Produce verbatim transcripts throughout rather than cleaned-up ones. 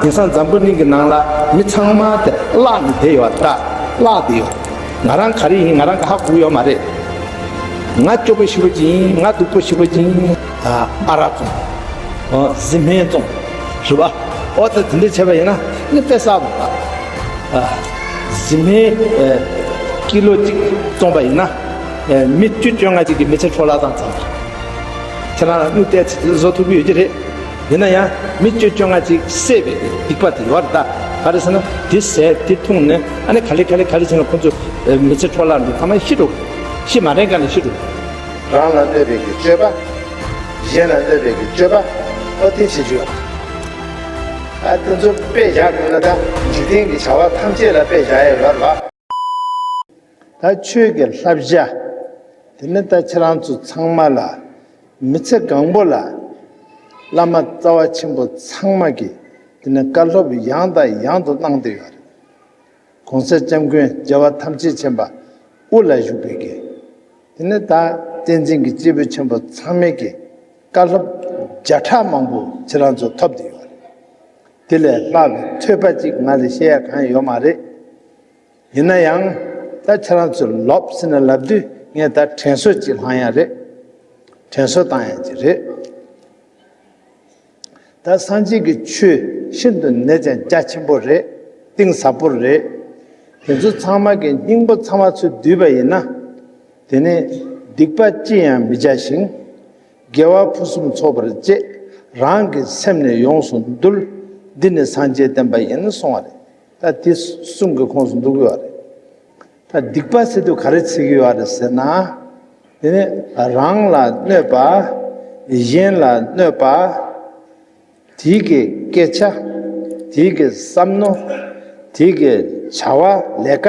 དེང་སང་འཛམ་བུ་གླིང་གི་ནང་ལ་མི་ཚང་མ་དེ་བརླག་ནས་བསྡད་ཡོད་རེད་ད། བརླག་བསྡད་ཡོད། ང་རང་ག་རེ་ཡིན་ང་རང་ག་ཧ་གོ་ཡོད་མ་རེད། ང་སྐྱོ་པོ་ཞེ་པོ་ཅིག་ཡིན། ང་སྡུག་པོ་ཞེ་པོ་ཅིག་ཡིན། ཨ་ཨ་རག་བཙོང་། ཨོ་བཟི་སྨན་བཙོང་། རེད་པ། ཨོ་ད་དེ་འདྲ་བྱས་པ་ཡིན་ན་ནི་དཔེ་བསགས་པ། ཨ་བཟི་སྨན་ཨ་ཀི་ལོ་གཅིག་བཙོང་པ་ཡིན་ན་ཨ་མི་བཅུ་བཅོ་ལྔ་ཅིག་གི་མི་ཚེ་འཕྲོ་བརླག་བཏང་ཚར། ཁྱེད་རང་ལ་དངུལ་བལྟས་ཚེ་བཟོ་ཐུབ་ཀྱི་ཡོད་ཀྱི་རེད། ཡིན་ན་ཡང་མི་བཅུ་བཅོ་ལྔ་ཅིག་བསད་པའི་སྡིག་པ་དེ་ཡོད་རེད་ད། ག་རེ་ཟེར་ན་དེ་བཟས་དེ་འཐུང་ནས་ཨ་ནི་ག་ལེ་ག་ལེ་ག་ལེ་བྱས་ན་ཁོ་ཚོ་མི་ཚེ་འཕྲོ་བརླག་འགྲོ། ཐ་མ་ཤི་འགྲོ། ཤི་མ་རན་ག་ནས་ཤི་འགྲོ། རང་ལ་གནོད་པའི་གི་སྤྱོད་པ། གཞན་ལ་གནོད་པའི་གི་སྤྱོད་པ། ཨོ་དེ་བྱེད་རྒྱུ་ཡོད། ཨ་དེ་ཚོ་དཔེ་བཞག་དགོས་ན་ད་འཇིག་རྟེན་གྱི་བྱ་བ་ཐམས་ཅད་ལ་དཔེ་བཞག་ཡ་ཡོད་རེད་བ། ད་ཆོས་ཀྱི་བསླབ་བྱ་དེ་ནི་ད་ཁྱེད་རང་ཚོ་ཚང་མ་ལ་མི་ཚེ་གང་པོ་ལ་བླ་མ་རྩ་བ་ཆེན་པོ་ཚང་མ་གིས་དེ་ནི་བཀའ་སློབ་ཡང་དང་ཡང་དུ་གནང་བསྡད་ཡོད་རེད། གོང་ས་སྐྱབས་མགོན་རྒྱལ་བ་ཐམས་ཅད་མཁྱེན་པ་དབུ་ལ་བཞུགས་པའི་གི་དེ་ནི་ད་བསྟན་འཛིན་གྱི་སྐྱེས་བུ་ཆེན་པོ་ཚང་མས་ཀྱི་བཀའ་སློབ་བརྒྱ་ཕྲག་མང་པོ་ཁྱེད་རང་ཚོ་ཐོབ་བསྡད་ཡོད་རེད། དེ་ལས་ལྷག་པའི་ཐོས་པ་ཅིག་ང་ལ་བཤད་ཡ་གང་ཡོད་མ་རེད། ཡིན་ན་ཡང་ད་ཁྱེད་རང་ཚོས་ལོབས་ཟེར་ནས་ལབ་དུས་ངས་ད་དྲན་གསོ་ཅིག་བསླང་ཡ་རེད། དྲན་གསོ་བཏང་ཡ་ཅིག་རེད། ད་སངས་རྒྱས་ཀྱི་ཆོས་ཤིན་ཏུ་ནས་ཀྱང་རྒྱ་ཆེན་པོ་རེད། གཏིང་ཟབ་པོ་རེད། དེ་ཚོ་ཚང་མ་གི་སྙིང་པོ་ཚང་མ་ཚུར་བསྡུས་པ་ཡིན་ན། དེ་ནས་སྡིག་པ་ཅི་ཡང་མི་བྱ་ཞིང་། དགེ་བ་ཕུན་སུམ་ཚོགས་པར་སྤྱད། རང་གི་སེམས་ནི་ཡོངས་སུ་འདུལ། འདི་ནི་སངས་རྒྱས་བསྟན་པ་ཡིན་གསུངས་པ་རེད། ད་དེ་གསུང་གི་ཁོངས་སུ་འདུ་གི་ཡོད་རེད། ད་སྡིག་པ་ཟེར་དུས་ག་རེ་བྱེད་ཀྱི་ཡོད་རེད་ཟེར་ན། དེ་ནི་རང་ལ་གནོད་པ། གཞན་ལ་གནོད་པ། དེའི་གི་སྐད་ཆ། དེའི་གི་བསམ་མནོ། དེའི་གི་བྱ་བ་ལས་ཀ།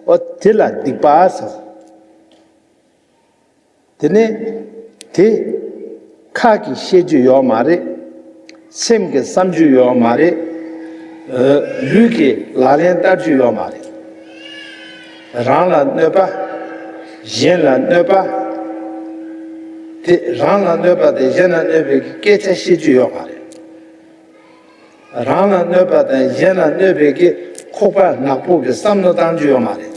ཨོ་དེ་ལ་སྡིག་པ་ཟེར། དེ་ནི་དེ་ཁ་གིས་བཤད་རྒྱུ་ཡོད་མ་རེད། སེམས་ཀྱིས་བསམ་རྒྱུ་ཡོད་མ་རེད། ལུས་ཀྱིས་ལག་ལེན་བསྟར་རྒྱུ་ཡོད་མ་རེད། རང་ལ་གནོད་པ། གཞན་ལ་གནོད་པ། དེ་རང་ལ་གནོད་པ་དེ་གཞན་ལ་གནོད་པའི་སྐད་ཆ་བཤད་རྒྱུ་ཡོད་མ་རེད། རང་ལ་གནོད་པ་དང་གཞན་ལ་གནོད་པའི་གི་ཁོག་པ་ནག་པོ་གི་བསམ་བློ་བཏང་རྒྱུ་ཡོད་མ་རེད།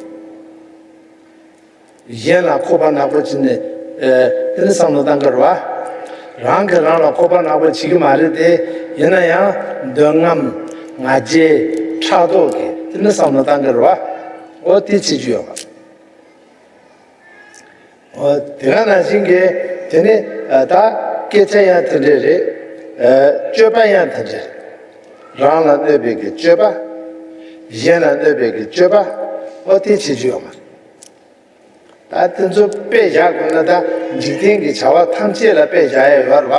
གཞན་ལ་ཁོག་པ་ནག་པོ་བྱས་ནས་ཨེ་དེ་ནི་བསམ་བློ་བཏང་གི་རེད་བ། རང་གིས་རང་ལ་ཁོག་པ་ནག་པོ་བྱེད་ཀྱི་མ་རེད་དེ། ཡིན་ན་ཡང་འདོད་རྔམ་ང་རྒྱལ་ཕྲག་དོག་གིས་དེ་ནི་བསམ་བློ་བཏང་གི་རེད་བ། འོ་དེ་བྱེད་རྒྱུ་ཡོད་མ་རེད། འོ་དེ་ག་ནང་བཞིན་གྱི་དེ་ནི་ཨ་ད་སྐད་ཆ་ཡང་དེ་འདྲ་རེད། ཨ་སྤྱོད་པ་ཡང་དེ་འདྲ་རེད། རང་ལ་གནོད་པའི་གི་སྤྱོད་པ། གཞན་ལ་གནོད་པའི་གི་སྤྱོད་པ། འོ་དེ་བྱེད་རྒྱུ་ཡོད་མ་རེད། ད་དེ་ཚོ་དཔེ་བཞག་དགོས་ན་ད་འཇིག་རྟེན་གྱི་བྱ་བ་ཐམས་ཅད་ལ་དཔེ་བཞག་ཡ་ཡོད་རེད་བ།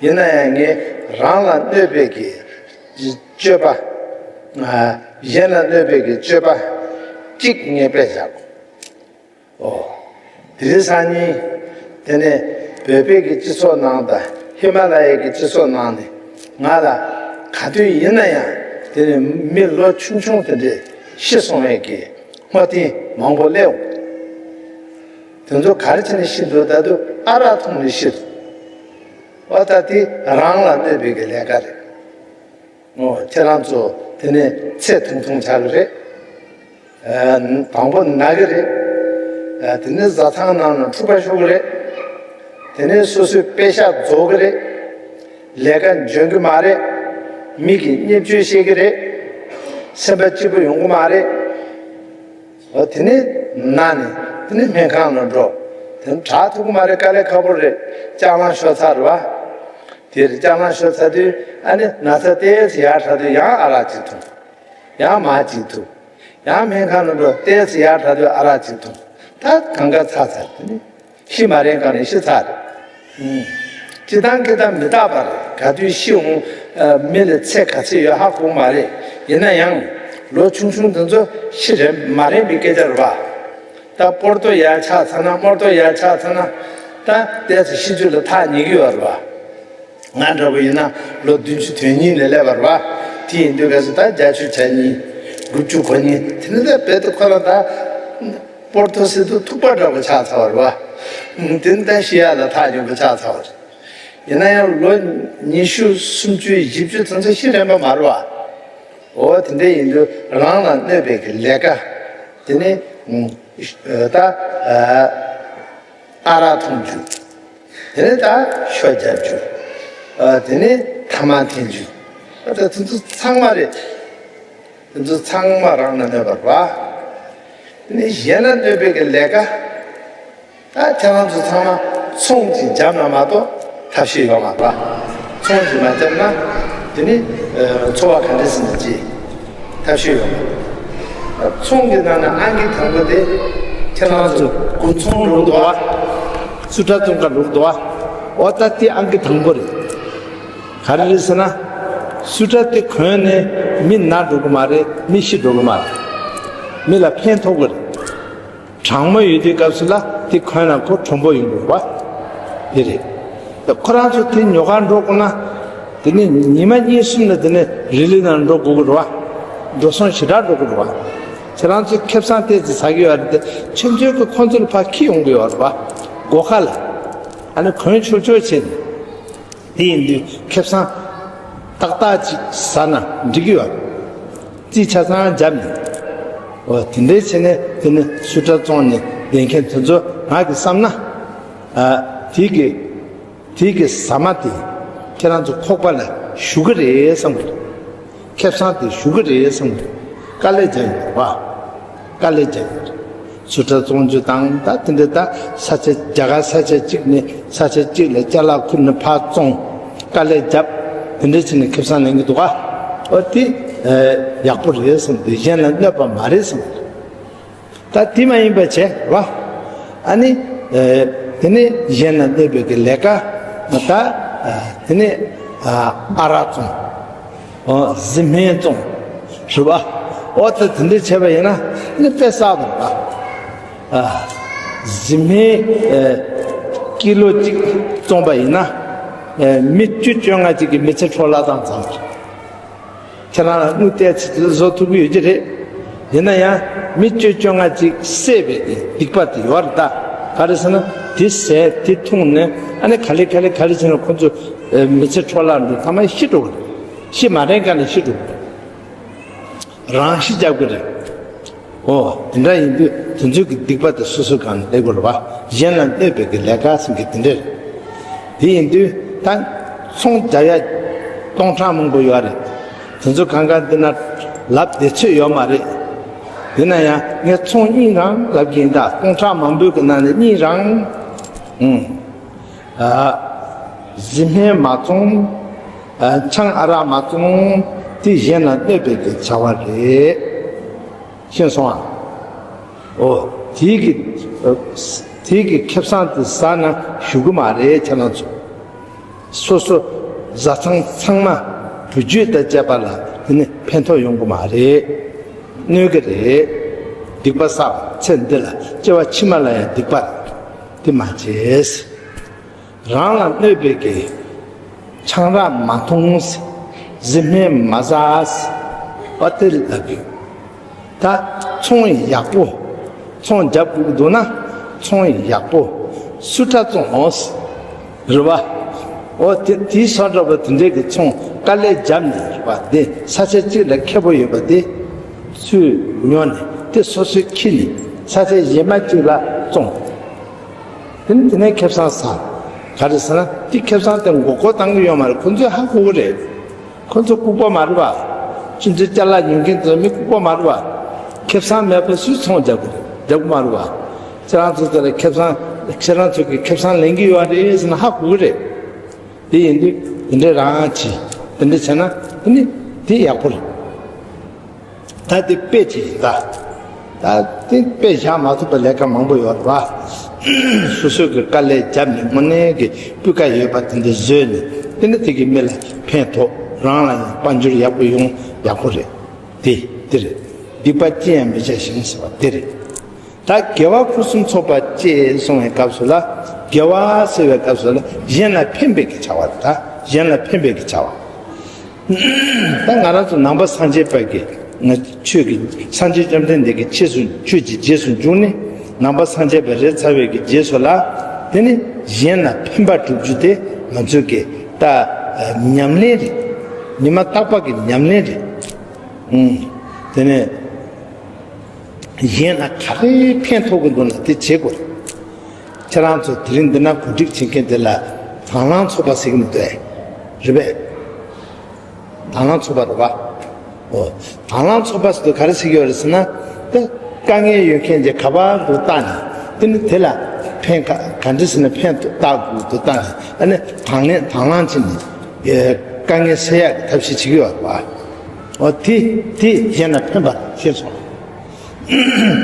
ཡིན་ན་ཡང་ངས་རང་ལ་གནོད་པའི་གི་སྤྱོད་པ། ཨ་གཞན་ལ་གནོད་པའི་གི་སྤྱོད་པ་གཅིག་ངས་དཔེ་བཞག་དགོས། ཨོ། དེ་རིང་སང་ཉིན་དེ་ནས་བོད་པའི་གི་སྤྱི་ཚོགས་ནང་དང་ཧི་མ་ལ་ཡའི་གི་སྤྱི་ཚོགས་ནང་ནས་ང་ལ་ག་དུས་ཡིན་ན་ཡང་དེ་ནས་མི་ལོ་ཆུང་ཆུང་དེ་འདྲས་ཤི་སོང་བའི་གི་སྔོ་རྟིང་མང་པོ་སླེབས་འོང་། དེ་ཚོ་ག་རེ་བྱས་ནས་ཤི་འདུག་ད་དུང་ཨ་རག་འཐུང་ནས་ཤི་འདུག་ཨོ་ད་དེ་རང་ལ་གནོད་པའི་གི་ལས་ཀ་རེད། ཨོ་ཁྱེད་རང་ཚོ་དེ་ནས་ཚེ་ཐུང་ཐུང་ཆགས་ཀྱི་རེད། ཨ་དང་པོ་ན་གི་རེད། ཨ་དེ་ནས་བཟའ་ཚང་ནང་ན་འཁྲུག་པ་ཤོར་གི་རེད། དེ་ནས་སོ་སོའི་པེ་ཤག་རྫོགས་གི་རེད། ལས་ཀ་འཇོན་གི་མ་རེད། མི་གིས་བརྙས་བཅོས་བཤད་གི་རེད། སེམས་པ་སྐྱིད་པོ་ཡོང་གི་མ་རེད། ཨོ་དེ་ནས་ན་ནས་དེ་ནས་སྨན་ཁང་ལ་འགྲོ། དེ་ནས་དྲག་ཐུབ་ཀྱི་མ་རེད། དཀའ་ལས་ཁག་པོ་རེད། ལྕགས་ལམ་ཤོར་ཚར་རེད་བ། དེར་ལྕགས་ལམ་ཤོར་ཚར་དུས་ཨ་ནི་ན་ཚ་ཏོག་ཙམ་ཡག་དྲགས་དུས་ཡང་ཨ་རག་ཅིག་འཐུང་། ཡང་མར་ཅིག་འཐུང་། ཡང་སྨན་ཁང་ལ་འགྲོ། ཏོག་ཙམ་ཡག་དྲགས་དུས་ཨ་རག་ཅིག་འཐུང་། ད་གང་ག་ཚར་ཚར་དེ་ནི་ཤི་མ་རན་གང་ནས་ཤི་ཚར་རེད། ཨུམ། སྤྱིར་བཏང་སྤྱིར་བཏང་མི་རྟག་པ་རེད། ག་དུས་ཤི་འོང་། ཨ་མི་ལ་ཚེ་ག་ཚོད་ཡོད་ཧ་གོ་མ་རེད། ཡིན་ན་ཡང་ལོ་ཆུང་ཆུང་དེ་ཚོ་ཤི་རན་མ་རན་པའི་སྐད་ཆ་རེད་བ། ད་སྤོར་ཏོ་ཡར་ཆགས་ཚར་ན་སྨོར་ཏོ་ཡར་ཆགས་ཚར་ན་ད་ཏོག་ཙམ་ཤི་རྒྱུ་ལ་ཐག་ཉེ་གི་ཡོད་རེད་བ། ང་འདྲ་པོ་ཡིན་ན་ལོ་བདུན་ཅུ་དོན་གཉིས་ནས་སླེབས་པ་རེད་བ། དེ་ཡིན་དུས་ག་ཚོད་ད་བརྒྱད་ཅུ་གྱ་གཉིས། དགུ་བཅུ་གོ་གཉིས། དེ་ནི་ད་རྦད་དེ་ཁོ་རང་ད་སྤོར་ཏོ་ཟེར་དུས་ཐུག་པ་འདྲ་པོ་ཆགས་ཚར་བ་རེད་བ། དེ་ནི་ད་ཤི་ཡག་ལ་ཐག་ཉེ་པོ་ཆགས་ཚར་བ་རེད། ཡིན་ན་ཡང་ལོ་ཉི་ཤུ་སུམ་ཅུ་བཞི་བཅུ་ཙམ་ཙམ་ཤི་རན་པ་མ་རེད་བ། འོ་དེ་འདྲ་ཡིན་དུས་རང་ལ་གནོད་པའི་གི་ལས་ཀ་དེ་ནི་ད་ཨ་རག་འཐུང་རྒྱུ། དེ་ནས་ད་ཤོ་རྒྱག་རྒྱུ། ཨ་དེ་ནས་ཐ་མག་འཐེན་རྒྱུ། ཨ་ད་དེ་ཚོ་ཚང་མ་རེད། དེ་ཚོ་ཚང་མ་རང་ལ་གནོད་པ་རེད་བ། དེ་ནས་གཞན་ལ་གནོད་པའི་གི་ལས་ཀ། ད་ཁྱེད་རང་ཚོ་ཚང་མ་ཚོང་ཅིག་བརྒྱབ་ན་མ་གཏོགས་ཐབས་ཤེས་ཡོད་མ་རེད་བ། ཚོང་ཞིག་མ་བརྒྱབ་ན་དེ་ནི་ཨ་འཚོ་བ་ག་འདྲ་ཟིན་ན་ཅི། ཐབས་ཤེས་ཡོད་མ་རེད། ཚོང་གི་ནང་ན་ཨང་ཀི་དང་པོ་དེ་ཁྱེད་རང་ཚོ་སྒོ་ཚོང་རུ་འདུག་བ། སུ་ཊར་བཙོང་ག་རུ་འདུག་བ། འོ་ད་དེ་ཨང་ཀི་དང་པོ་རེད། ག་རེ་རེད་ཟེར་ན། སུ་ཊར་དེ་གོན་ནས་མི་ན་འགྲོ་གི་མ་རེད། མི་ཤི་འགྲོ་གི་མ་རེད། མི་ལ་ཕན་ཐོགས་གི་རེད། གྲང་མོ་ཡོད་དུས་སྐབས་སུ་ལ་དེ་གོན་ན་ཁོ་གྲུང་པོ་ཡོང་དགོས་པ། དེ་རེད། ད་ཁོ་རང་ཚོ་དེ་ཉོ་གར་འགྲོ་དགོས་ན། དེ་ནི་ཉི་མ་གཉིས་གསུམ་ལ་དེ་ནི་རི་ལི་ནང་འགྲོ་དགོས་ཀྱི་རེད་བ། འགྲོ་སོང་ཞེ་དྲག་འགྲོ་གི་རེད་བ། ཁྱེད་རང་ཚོས་ཁེ་བཟང་ཏོག་ཙམ་ཟ་གི་ཡོད་རེད་དེ། ཁྱེད་ཚོའི་གི་ཁོང་ཚོ་ལ་ཕར་འཁྱེར་ཡོང་གི་ཡོད་རེད་བ། སྒོ་ཁ་ལ། ཨ་ནི་གོན་ཆོག་ཆོག་བྱས་ནས། དེ་ཡིན་དུས་ཁེ་བཟང་ཏག་ཏག་ཅིག་ཟ་ན་འགྲིག་གི་ཡོད། རྩིས་ཆ་ཚང་བརྒྱབ་ནས། འོ་དེ་འདྲའི་བྱས་ནས་དེ་ནི་སུ་ཊར་བཙོང་ནས་བསྡད་མཁན་དེ་ཚོ་ང་གི་བསམ་ན། ཨ་དེ་གི་དེ་གི་ཟ་མ་དེ་ཁྱེད་རང་ཚོ་ཁོག་པ་ལ་ཞུགས་ཀྱི་རེད་བསམ་གི་འདུག་ཁེ་བཟང་དེ་ཞུགས་ཀྱི་རེད་བསམ་གི་འདུག་དཀའ་ལས་རྒྱག་ཡོད་པ། དཀའ་ལས་རྒྱག་ཡོད། སུ་ཊར་བཙོང་རྒྱུ་དང་ད་དེ་འདྲ་ད་ས་ཆ་རྒྱ་གར་ས་ཆ་གཅིག་ནས་ས་ཆ་གཅིག་ལ་ཅ་ལག་ཁུར་ནས་ཕར་བཙོང་། དཀའ་ལས་རྒྱབ། དེ་འདྲ་བྱས་ནས་ཁེ་བཟང་ལེན་གི་འདུག་ག་འོ་དེ་ཡག་པོ་རེད་བསམ་གི་འདུག་གཞན་ལ་གནོད་པ་མ་རེད་བསམ་གི་འདུག་ད་དེ་མ་ཡིན་པ་བྱས་ར། ཨ་ནི། ཨེ། དེ་ནས་གཞན་ལ་གནོད་པའི་གི་ལས་ཀ། ད། ཨ། དེ་ནས། ཨ། ཨ་རག་བཙོང་། ཨོ། བཟི་སྨན་བཙོང་། རེད་པ། ཨོ་ད་དེ་འདྲ་བྱས་པ་ཡིན་ན་ནི་དཔེ་བསགས་འདུག་པ། ཨ། བཟི་སྨན། ཨེ། ཀི་ལོ་གཅིག་བཙོང་པ་ཡིན་ན། ཨེ། མི་བཅུ་བཅོ་ལྔ་ཅིག་གི་མི་ཚེ་འཕྲོ་བརླག་བཏང་ཙམ་རེད། ཁྱེད་རང་ལ་དངུལ་ཏོག་ཙམ་བཟོ་ཐུབ་ཀྱི་ཡོད་ཀྱི་རེད། ཡིན་ན་ཡང་མི་བཅུ་བཅོ་ལྔ་ཅིག་བསད་པའི་སྡིག་པ་དེ་ཡོད་རེད་ད། ག་རེ་ཟེར་ན་དེ་བཟས་དེ་འཐུང་ནས་ཨ་ནི་ག་ལེ་ག་ལེ་ག་ལེ་བྱས་ན་ཁོ་ཚོ་མི་ཚེ་འཕྲོ་བརླག་འགྲོ། ཚང་མ་ཤི་འགྲོ་གི་རེད། ཤི་མ་རན་ག་ནས་ཤི་འགྲོ་གི་རེད། རང་ཤི་རྒྱག་གི་རེད། ཨོ། དེ་འདྲ་ཡིན་དུས་དེ་ཚོའི་གི་སྡིག་པ་དེ་སོ་སོའི་སྒང་ནས་སླེབས་དགོས་རེད་པ། གཞན་ལ་གནོད་པའི་གི་ལས་ཀ་ཟེར་མཁན་དེ་འདྲ་རེད། དེ་ཡིན་དུས་ད་ཚོང་རྒྱག་ཡ་སྟོང་ཕྲག་མང་པོ་ཡོད་རེད། དེ་ཚོ་གང་ག་འདི་ན་ལབ་བདེ་ཚོད་ཡོད་མ་རེད། ཡིན་ན་ཡང་ངས་ཚོང་གཉིས་རང་ལབ་ཀྱི་ཡིན་ད། སྟོང་ཕྲག་མང་པོའི་གི་ནང་ནས་གཉིས་རང་། ཨུང་། ཨ། བཟི་སྨན་མ་བཙོང་། ཨ། ཆང་ཨ་རག་མ་བཙོང་། དེ་གཞན་ལ་གནོད་པའི་གི་བྱ་བ་རེད། ཤེས་སོང་ཨ། ཨོ། དེའི་གི། དེའི་གི་ཁེ་བཟང་དེ་ཟ་ན་ཞུ་གི་མ་རེད་ཁྱེད་རང་ཚོ། སོ་སོ་བཟའ་ཚང་ཚང་མ་བུ་རྒྱུད་དང་བཅས་པ་ལ་དེ་ནི་ཕན་ཐོགས་ཡོང་གི་མ་རེད། གནོད་གི་རེད། སྡིག་པ་བསགས་པ་ཚེ་འདི་ལ་སྐྱེ་བ་ཕྱི་མ་ལ་ཡང་སྡིག་པ་རེད། དེ་མ་བྱེད། རང་ལ་གནོད་པའི་གི་ཆང་རག་མ་འཐུང་། བཟི་སྨན་མ་ཟ། ཨ་དེ་ལབ་ཀྱི། ད་ཚོང་ཡག་པོ། ཚོང་རྒྱབ་དགོས་ཀྱི་འདུག་ན་ཚོང་ཡག་པོ། སུ་ཊར་བཙོང་། རེད་པ། ཨོ་དེ་དེའི་སོ་འདྲ་པོ་དེ་འདྲའི་གི་ཚོང་དཀའ་ལས་རྒྱབ་ནས་རེད་པ། དེ་ས་ཆ་གཅིག་ལ་ཁེ་པོ་ཡོད་པ་དེ་ཚུར་ཉོ་ནས་དེ་སོ་སོས་འཁྱེར་ནས་ས་ཆ་གཞན་མ་གཅིག་ལ་བཙོང་། དེ་ནི་དེ་ནས་ཁེ་བཟང་ཟ། ག་རེ་ཟེར་ན་དེ་ཁེ་བཟང་དེ་མགོ་སྐོར་བཏང་གི་ཡོད་མ་རེད། ཁོ་ཚོས་ཧ་གོ་གི་རེད། ཁོ་ཚོ་ལྐུགས་པ་མ་རེད་པ། ཁྱེད་ཚོའི་ཅ་ལག་ཉོ་མཁན་ཚོ་མི་ལྐུགས་པ་མ་རེད་པ། ཁེ་བཟང་མེད་པ་སུས་ཚོང་རྒྱག་གི་རེད། རྒྱག་གི་མ་རེད་པ། ཁྱེད་རང་ཚོ་ཚོ་ལ་ཁེ་བཟང་། ཁྱེད་རང་ཚོ་གིས་ཁེ་བཟང་ལེན་གི་ཡོད་རེད་ཟེར་ན་ཧ་གོ་གི་རེད། དེ་ཡིན་དུས་དེ་འདྲས་རང་བྱེད། དེ་འདྲས་བྱས་ན་དེ་ནི་དེ་ཡག་པོ་རེད། ད་དེ་དཔེ་ཅིག་ཡིན་ད། ད་དེ་དཔེ་བཞག་མ་ཐུབ་པའི་ལས་ཀ་མང་པོ་ཡོད་རེད་པ། སོ་སོ་གི་དཀའ་ལས་བརྒྱབ་ནས་དངོས་གནས་ཀྱི་སྤུས་ཀ་ཡོད་པ་དེ་འདྲ་བཟོས་ནས་དེ་ནི་དེ་གི་མི་ལ་ཕན་ཐོགས། རང་ལ་ཡང་དཔལ་འབྱོར་ཡག་པོ་ཡོང་ཡག་པོ་རེད། དེ་དེ་རེད། སྡིག་པ་ཅི་ཡང་མི་བྱ་ཞིང་ཟེར་བ་དེ་རེད། ད་དགེ་བ་ཕུན་སུམ་ཚོགས་པ་སྤྱད་གསུང་བའི་སྐབས་སུ་ལ། དགེ་བ་ཟེར་བའི་སྐབས་སུ་ལ་གཞན་ལ་ཕན་པའི་གི་བྱ་བ་རེད་ད། གཞན་ལ་ཕན་པའི་གི་བྱ་བ། ད་ང་རང་ཚོ་ནང་པ་སངས་རྒྱས་པ་གི་ཆོས་ཀྱི་སངས་རྒྱས་བཅོམ་ལྡན་འདས་ཀྱི་ཆོས་སུ་ཆོས་ཀྱི་རྗེས་སུ་འཇུག་ནས་ནང་པ་སངས་རྒྱས་པ་རེད་ཚར་བའི་གི་རྗེས་སུ་ལ། དེ་ནི་གཞན་ལ་ཕན་པ་སྒྲུབ་རྒྱུ་དེ་ ང་ཚོའི་གི་ད་ཉམས་ལེན་རེད། ཉི་མ་རྟག་པ་གི་ཉམས་ལེན་རེད། ཨུམ། དེ་ནས་གཞན་ལ་ག་རེ་ཕན་ཐོགས་ཀྱི་འདུག་ན་དེ་བྱེད་དགོས། ཁྱེད་རང་ཚོ་དེ་རིང་འདི་ན་གོ་སྒྲིག་བྱེད་མཁན་དེ་ལ་དང་བླངས་ཚོགས་པ་ཟེར་གྱི་མི་འདུག་ཨེ། རེད་པས། དང་བླངས་ཚོགས་པ་རེད་པ། ཨོ། དང་བླངས་ཚོགས་པ་ཟེར་དུས་ག་རེ་ཟེར་གྱི་ཡོད་རེད་ཟེར་ན། དེ་དཀའ་ངལ་ཡོད་མཁན་གྱི་ག་པར་དུ་བལྟ་ནས། དེ་ནི་དེ་ལ་ཕན་ག་ག་འདྲ་ཟེར་ན་ཕན་དུ་བལྟ་དགོས་དུ་བལྟ་ནས། ཨ་ནི་དང་ལེན་དང་བླངས་བྱས་ནས་དཀའ་ངལ་སེལ་ཡག་གི་ཐབས་ཤེས་བྱེད་ཀྱི་ཡོད་རེད་པ། ཨོ། དེ་དེ་གཞན་ལ་ཕན་པ་ཤེས་སོང་།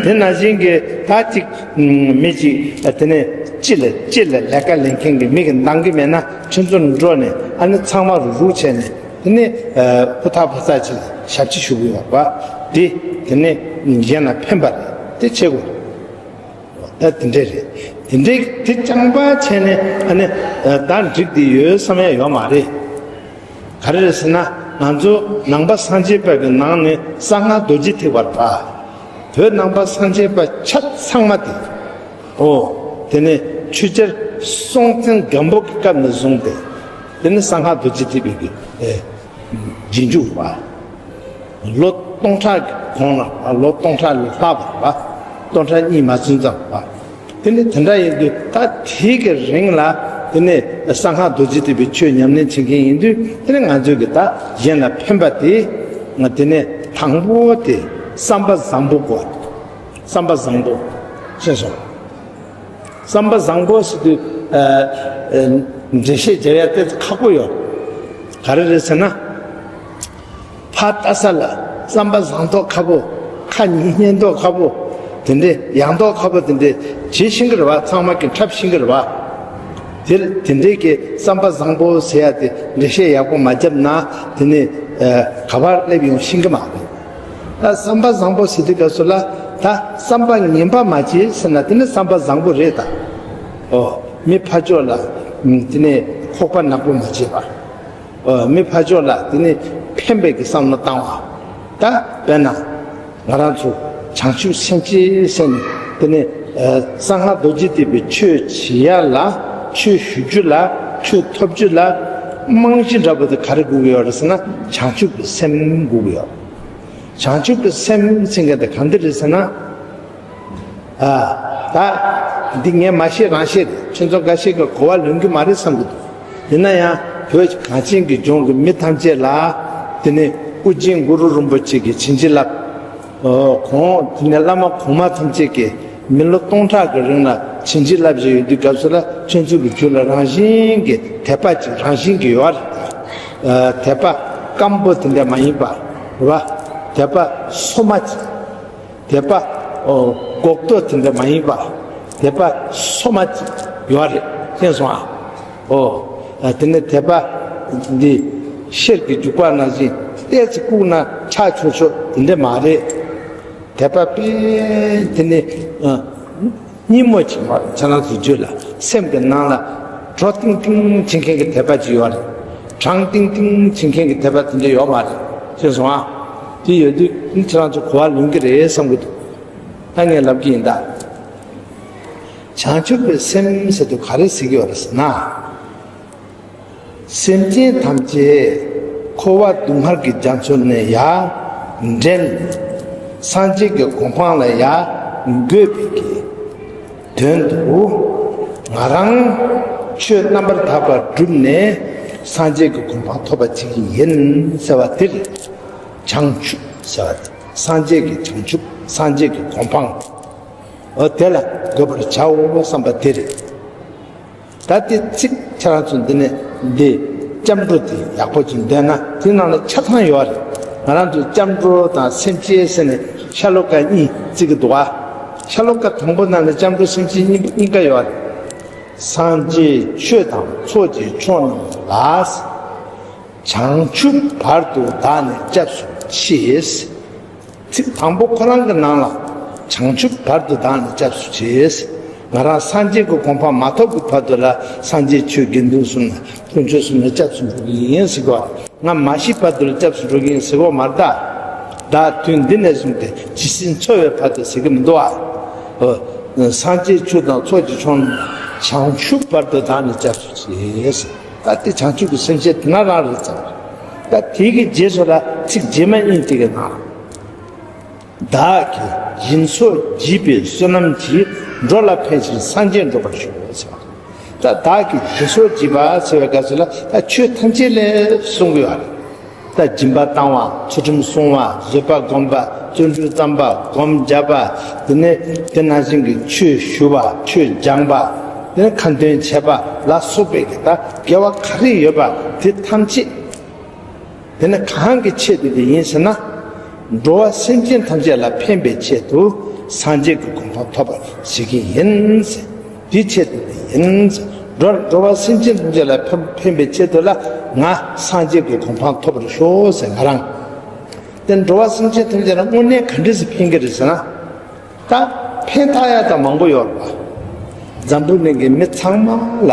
དེ་ནང་བཞིན་གྱི་ད་ཅིག་མི་ཅིག་དེ་ནས་ཅི་ལ་ཅི་ལ་ལས་ཀ་ལས་མཁན་གྱི་མི་གི་འདང་གི་མེད་ན། ཁྱོད་ཚོ་འགྲོ་ནས་ཨ་ནི་ཚང་མ་རུག་རུག་བྱས་ནས། དེ་ནས་ཕུ་ཐག་ཕུ་ཐག་ཅིག་ཞབས་ཕྱི་ཞུ་གི་ཡོད་པ། དེ་དེ་ནས་གཞན་ལ་ཕན་པ་རེད། དེ་བྱེད་དགོས། ད་དེ་འདྲས་རེད། དེ་འདྲས་དེ་རྐྱང་པ་བྱས་ནས་ཨ་ནི་ད་འགྲིག་དེ་ཡོད་བསམ་ཡ་ཡོད་མ་རེད། ག་རེ་རེད་ཟེར་ན། ང་ཚོ་ནང་པ་སངས་རྒྱས་པ་གི་ནང་ནས་གསང་སྔགས་རྡོ་རྗེ་ཐེག་པ་རེད་པ། བོད་ནང་པ་སངས་རྒྱས་པ་ཆ་ཚང་མ་དེ། ཨོ། དེ་ནས་ཆོས་རྒྱལ་སྲོང་བཙན་སྒམ་པོ་གི་སྐབས་ནས་བཟུང་སྟེ། དེ་ནས་གསང་སྔགས་རྡོ་རྗེ་ཐེག་པའི་གི་ཨེ་རྗེས་འཇུག་རེད་པ། ལོ་སྟོང་ཕྲག་གི་གོང་ལ། ལོ་སྟོང་ཕྲག་ལས་ལྷག་པ་རེད་པ། སྟོང་ཕྲག་གཉིས་མ་ཟིན་ཙམ་རེད་པ། དེ་ནི་དེ་འདྲ་ཡིན་དུས་ད་དེའི་གི་རིང་ལ་དེ་ནས་གསང་སྔགས་རྡོ་རྗེ་ཐེག་པའི་ཆོས་ཉམས་ལེན་བྱེད་མཁན་ཡིན་དུས། དེ་ནི་ང་ཚོས་གི་ད་གཞན་ལ་ཕན་པ་དེ། ང་དེ་ནས་དང་པོ་དེ་བསམ་པ་བཟང་པོ་དགོས། བསམ་པ་བཟང་པོ་ཤེས་སོང་། བསམ་པ་བཟང་པོ་ཟེར་དུས་ཨ་ཨ་འགྲེལ་བཤད་རྒྱག་ཡ་དེ་ཁག་པོ་ཡོད། ག་རེ་རེད་ཟེར་ན། ཕར་ལྟ་ས་ལ་བསམ་པ་བཟང་མདོག་ཁ་པོ། ཁ་ཉན་མདོག་ཁ་པོ། དེ་འདྲའི་ཡག་མདོག་ཁ་པོ་དེ་འདྲའི་བྱེད་ཤེས་ཀྱི་རེད་པ། ཚང་མ་གི་འཁྲབ་ཤེས་ཀྱི་རེད་པ། དེ་དེ་འདྲའི་གི་བསམ་པ་བཟང་པོ་ཟེར་ཡ་དེ་འགྲེལ་བཤད་ཡག་པོ་མ་བརྒྱབ་ན། དེ་ནི་ཨ་ག་པར་སླེབས་ཡོང་ཤེས་ཀྱི་མ་རེད། ད་བསམ་པ་བཟང་པོ་ཟེར་དུས་སྐབས་སུ་ལ། ད་བསམ་པ་ངན་པ་མ་བྱེད་ཟེར་ན་དེ་ནི་བསམ་པ་བཟང་པོ་རེད་ད། ཨོ། མི་ཕར་ཕྱོགས་ལ་དེ་ནི་ཁོག་པ་ནག་པོ་མ་བྱེད་པ། ཨོ། མི་ཕར་ཕྱོགས་ལ་དེ་ནི་ཕན་པའི་གི་བསམ་བློ་བཏང་བ། ད་དཔེར་ན་ང་རང་ཚོ་བྱང་ཆུབ་སེམས་བསྐྱེད་ཟེར་ནས་དེ་ནི་ཨ་གསང་སྔགས་རྡོ་རྗེ་ཐེག་པའི་ཆོས་བྱེད་ཡ་ལ། ཆོས་ཞུ་རྒྱུ་ལ། ཆོས་ཐོབ་རྒྱུ་ལ་རྨང་གཞི་འདྲ་པོ་དེ་ག་རེ་དགོས་ཀྱི་ཡོད་རེད་ཟེར་ན། བྱང་ཆུབ་ཀྱི་སེམས་དགོས་ཀྱི་ཡོད། བྱང་ཆུབ་ཀྱི་སེམས་ཟེར་མཁན་དེ་ག་འདྲ་རེད་ཟེར་ན། ཨ། ད་འདི་ངས་མ་བཤད་རང་བཤད་རེད། ཁྱེད་ཚོ་འགའ་ཞིག་གིས་གོ་བ་ལོན་གྱི་མ་རེད་བསམ་གྱི་འདུག། ཡིན་ན་ཡང་བོད་གངས་ཅན་གྱི་ལྗོངས་ཀྱི་མི་ཐམས་ཅད་ལ། དེ་ནས་ཨོ་རྒྱན་གུ་རུ་རིན་པོ་ཆེ་གིས་བྱིན་གྱིས་བརླབས། ཨོ། གོང་དེ་ནས་བླ་མ་གོང་མ་ཐམས་ཅད་ཀྱིས་མི་ལོ་སྟོང་ཕྲག་གི་རིང་ལ་བྱིན་གྱིས་བརླབས་བཞིན་ཡོད་དུས་སྐབས་སུ་ལ། ཁྱོད་ཚོ་གི་རྒྱུད་ལ་རང་བཞིན་གྱི་དད་པ་ཅིག་རང་བཞིན་གྱི་ཡོད་རེད། ཨ། དད་པ་སྐམ་པོ་དེ་འདྲ་མ་ཡིན་པ་རེད་པ། དད་པ་སོ་མ་ཅིག། དད་པ། ཨོ། འགོག་རྟོག་དེ་འདྲ་མ་ཡིན་པ། དད་པ་སོ་མ་ཅིག་ཡོད་རེད། མཁྱེན་སོང་ཨ། ཨོ། ཨ། དེ་ནས་དད་པ་འདི་ཤེལ་གྱི་རྒྱུག་པ་ནང་བཞིན་ཏོག་ཙམ་བཀུག་ན་ཆག་ཆོག་ཆོག་དེ་འདྲ་མ་རེད། དད་པ་དཔེ་དེ་ནི་ཨ་སྙི་མོ་ཅིག་མ་ཁྱེད་རང་ཚོའི་རྒྱུད་ལ། སེམས་ཀྱི་ནང་ལ་འགྲོ་ཏིང་ཏིང་བྱེད་མཁན་གྱི་དད་པ་ཅིག་ཡོད་རེད། གྲང་ཏིང་ཏིང་བྱེད་མཁན་གྱི་དད་པ་དེ་འདྲ་ཡོད་མ་རེད། མཁྱེན་སོང་ཨ། དེ་ཡོད་དུས་ཁྱེད་རང་ཚོ་གོ་བ་ལོན་གྱི་རེད་བསམ་གྱི་འདུག། ད་ངས་ལབ་ཀྱི་ཡིན་ད། བྱང་ཆུབ་ཀྱི་སེམས་ཟེར་དུས་ག་རེ་ཟེར་གྱི་ཡོད་རེད་ཟེར་ན། སེམས་ཅན་ཐམས་ཅད་འཁོར་བ་སྡུག་བསྔལ་གྱི་རྒྱ་མཚོ་ནས་ཡར་འདྲེན། སངས་རྒྱས་ཀྱི་གོ་འཕང་ལ་ཡར་འགོད་པའི་གི་དོན་དུ། ང་རང་ཆོས་རྣམ་པར་དག་པ་བསྒྲུབས་ནས་སངས་རྒྱས་ཀྱི་གོ་འཕང་ཐོབ་པ་བྱེད་ཀྱི་ཡིན་ཟེར་བ་དེ་རེད། བྱང་ཆུབ་ཟེར་བ་དེ། སངས་རྒྱས་ཀྱི་བྱང་ཆུབ། སངས་རྒྱས་ཀྱི་གོ་འཕང་། འོ། དེ་ལ་འགོད་པར་བྱའོ་བསམ་པ་དེ་རེད། ད་དེ་ཚིག་ཁྱེད་རང་ཚོ་འདི་ནས་འདི་སྐྱབས་འགྲོ་དེ་ཡག་པོ་ཅིག་འདོན་ན། དེ་ནང་ལ་ཆ་ཚང་ཡོད་རེད། ང་རང་ཚོ་སྐྱབས་འགྲོ་དང་སེམས་བསྐྱེད་ཟེར་ནས་ཤ་ལོ་ཀ་གཉིས་བརྩི་གི་འདུག་ཨ། ཤ་ལོ་ཀ་དང་པོ་ནང་ལ་སྐྱབས་འགྲོ་སེམས་བསྐྱེད་གཉིས་གཉིས་ཀ་ཡོད་རེད། སངས་རྒྱས་ཆོས་དང་ཚོགས་ཀྱི་མཆོག་རྣམས་ལ། བྱང་ཆུབ་བར་དུ་བདག་ནི་སྐྱབས་སུ་མཆི། ཚིག་དང་པོ་ཁོ་རང་གི་ནང་ལ་བྱང་ཆུབ་བར་དུ་བདག་ནི་སྐྱབས་སུ་མཆི། ང་རང་སངས་རྒྱས་ཀྱི་གོ་འཕང་མ་ཐོབ་ཀྱི་བར་དུ་ལ་སངས་རྒྱས་ཆོས་དགེ་འདུན་གསུམ་ལ་དཀོན་མཆོག་གསུམ་ལ་སྐྱབས་སུ་འགྲོ་གི་ཡིན་ཟེར་གོ། ང་མ་ཤི་བར་དུ་ལ་སྐྱབས་སུ་འགྲོ་གི་ཡིན་ཟེར་གོ་མ་རེད་ད། བདག་དུས་འདི་ནས་བཟུང་སྟེ་ཇི་སྲིད་འཚོ་བའི་བར་དུ་ཟེར་གི་མི་འདུག་ཨ། སངས་རྒྱས་ཆོས་དང་ཚོགས་ཀྱི་མཆོག་རྣམས་བྱང་ཆུབ་བར་དུ་བདག་ནི་སྐྱབས་སུ་མཆི། ད་ ད་དེ་བྱང་ཆུབ་ཀྱི་སེམས་ཅན་དེ་ན་རང་རེད་ཙང་། ད་དེ་གི་རྗེས་སུ་ལ་ཚིག་རྗེས་མ་གཉིས་དེ་གི་ནང་། བདག་གིས་སྦྱིན་སོགས་བགྱིས་པའི་བསོད་ནམས་ཀྱིས། འགྲོ་ལ་ཕན་ཕྱིར་སངས་རྒྱས་འགྲུབ་པར་ཤོག་ཟེར་བ། ད་བདག་གིས་སྦྱིན་སོགས་བགྱིས་པ་ཟེར་བའི་སྐབས་སུ་ལ་ད་ཆོས་ཐམས་ཅད་ལ་གསུང་གི་ཡོད་རེད། ད་སྦྱིན་པ་བཏང་བ། ཚུལ་ཁྲིམས་བསྲུང་བ། བཟོད་པ་བསྒོམ་པ། བརྩོན་འགྲུས་བརྩམ་པ། སྒོམ་བརྒྱབ་པ། དེ་ནས་དེ་ནང་བཞིན་གྱི་ཆོས་ཞུ་བ། ཆོས་སྦྱང་བ། དེ་ནས་ཁ་འདོན་བྱེད་པ་ལ་སོགས་པའི་གི་ད་དགེ་བ་ག་རེ་ཡོད་པ་དེ་ཐམས་ཅད། དེ་ནི་གང་གི་ཆེད་དུ་དེ་ཡིན་ཟེར་ན། འགྲོ་བ་སེམས་ཅན་ཐམས་ཅད་ལ་ཕན་པའི་ཆེད་དུ་སངས་རྒྱས་ཀྱི་གོ་འཕང་ཐོབ་པར་བྱེད་ཀྱི་ཡིན་ཟེར། དེའི་ཆེད་དུ་དེ་ཡིན་ཟེར། འགྲོ་འགྲོ་བ་སེམས་ཅན་ཐམས་ཅད་ལ་ཕན་ཕན་པའི་ཆེད་དུ་ལ་ང་སངས་རྒྱས་ཀྱི་གོ་འཕང་ཐོབ་པར་ཤོག་ཟེར་ང་རང་། དེ་འགྲོ་བ་སེམས་ཅན་ཐམས་ཅད་ལ་དངོས་གནས་ག་འདྲ་ཞིག་ཕན་གྱི་རེད་ཟེར་ན། ད་ཕན་ཐོགས་ཡ་ད་མང་པོ་ཡོད་རེད་པ། འཛམ་བུ་གླིང་གི་མི་ཚང་མ་ལ།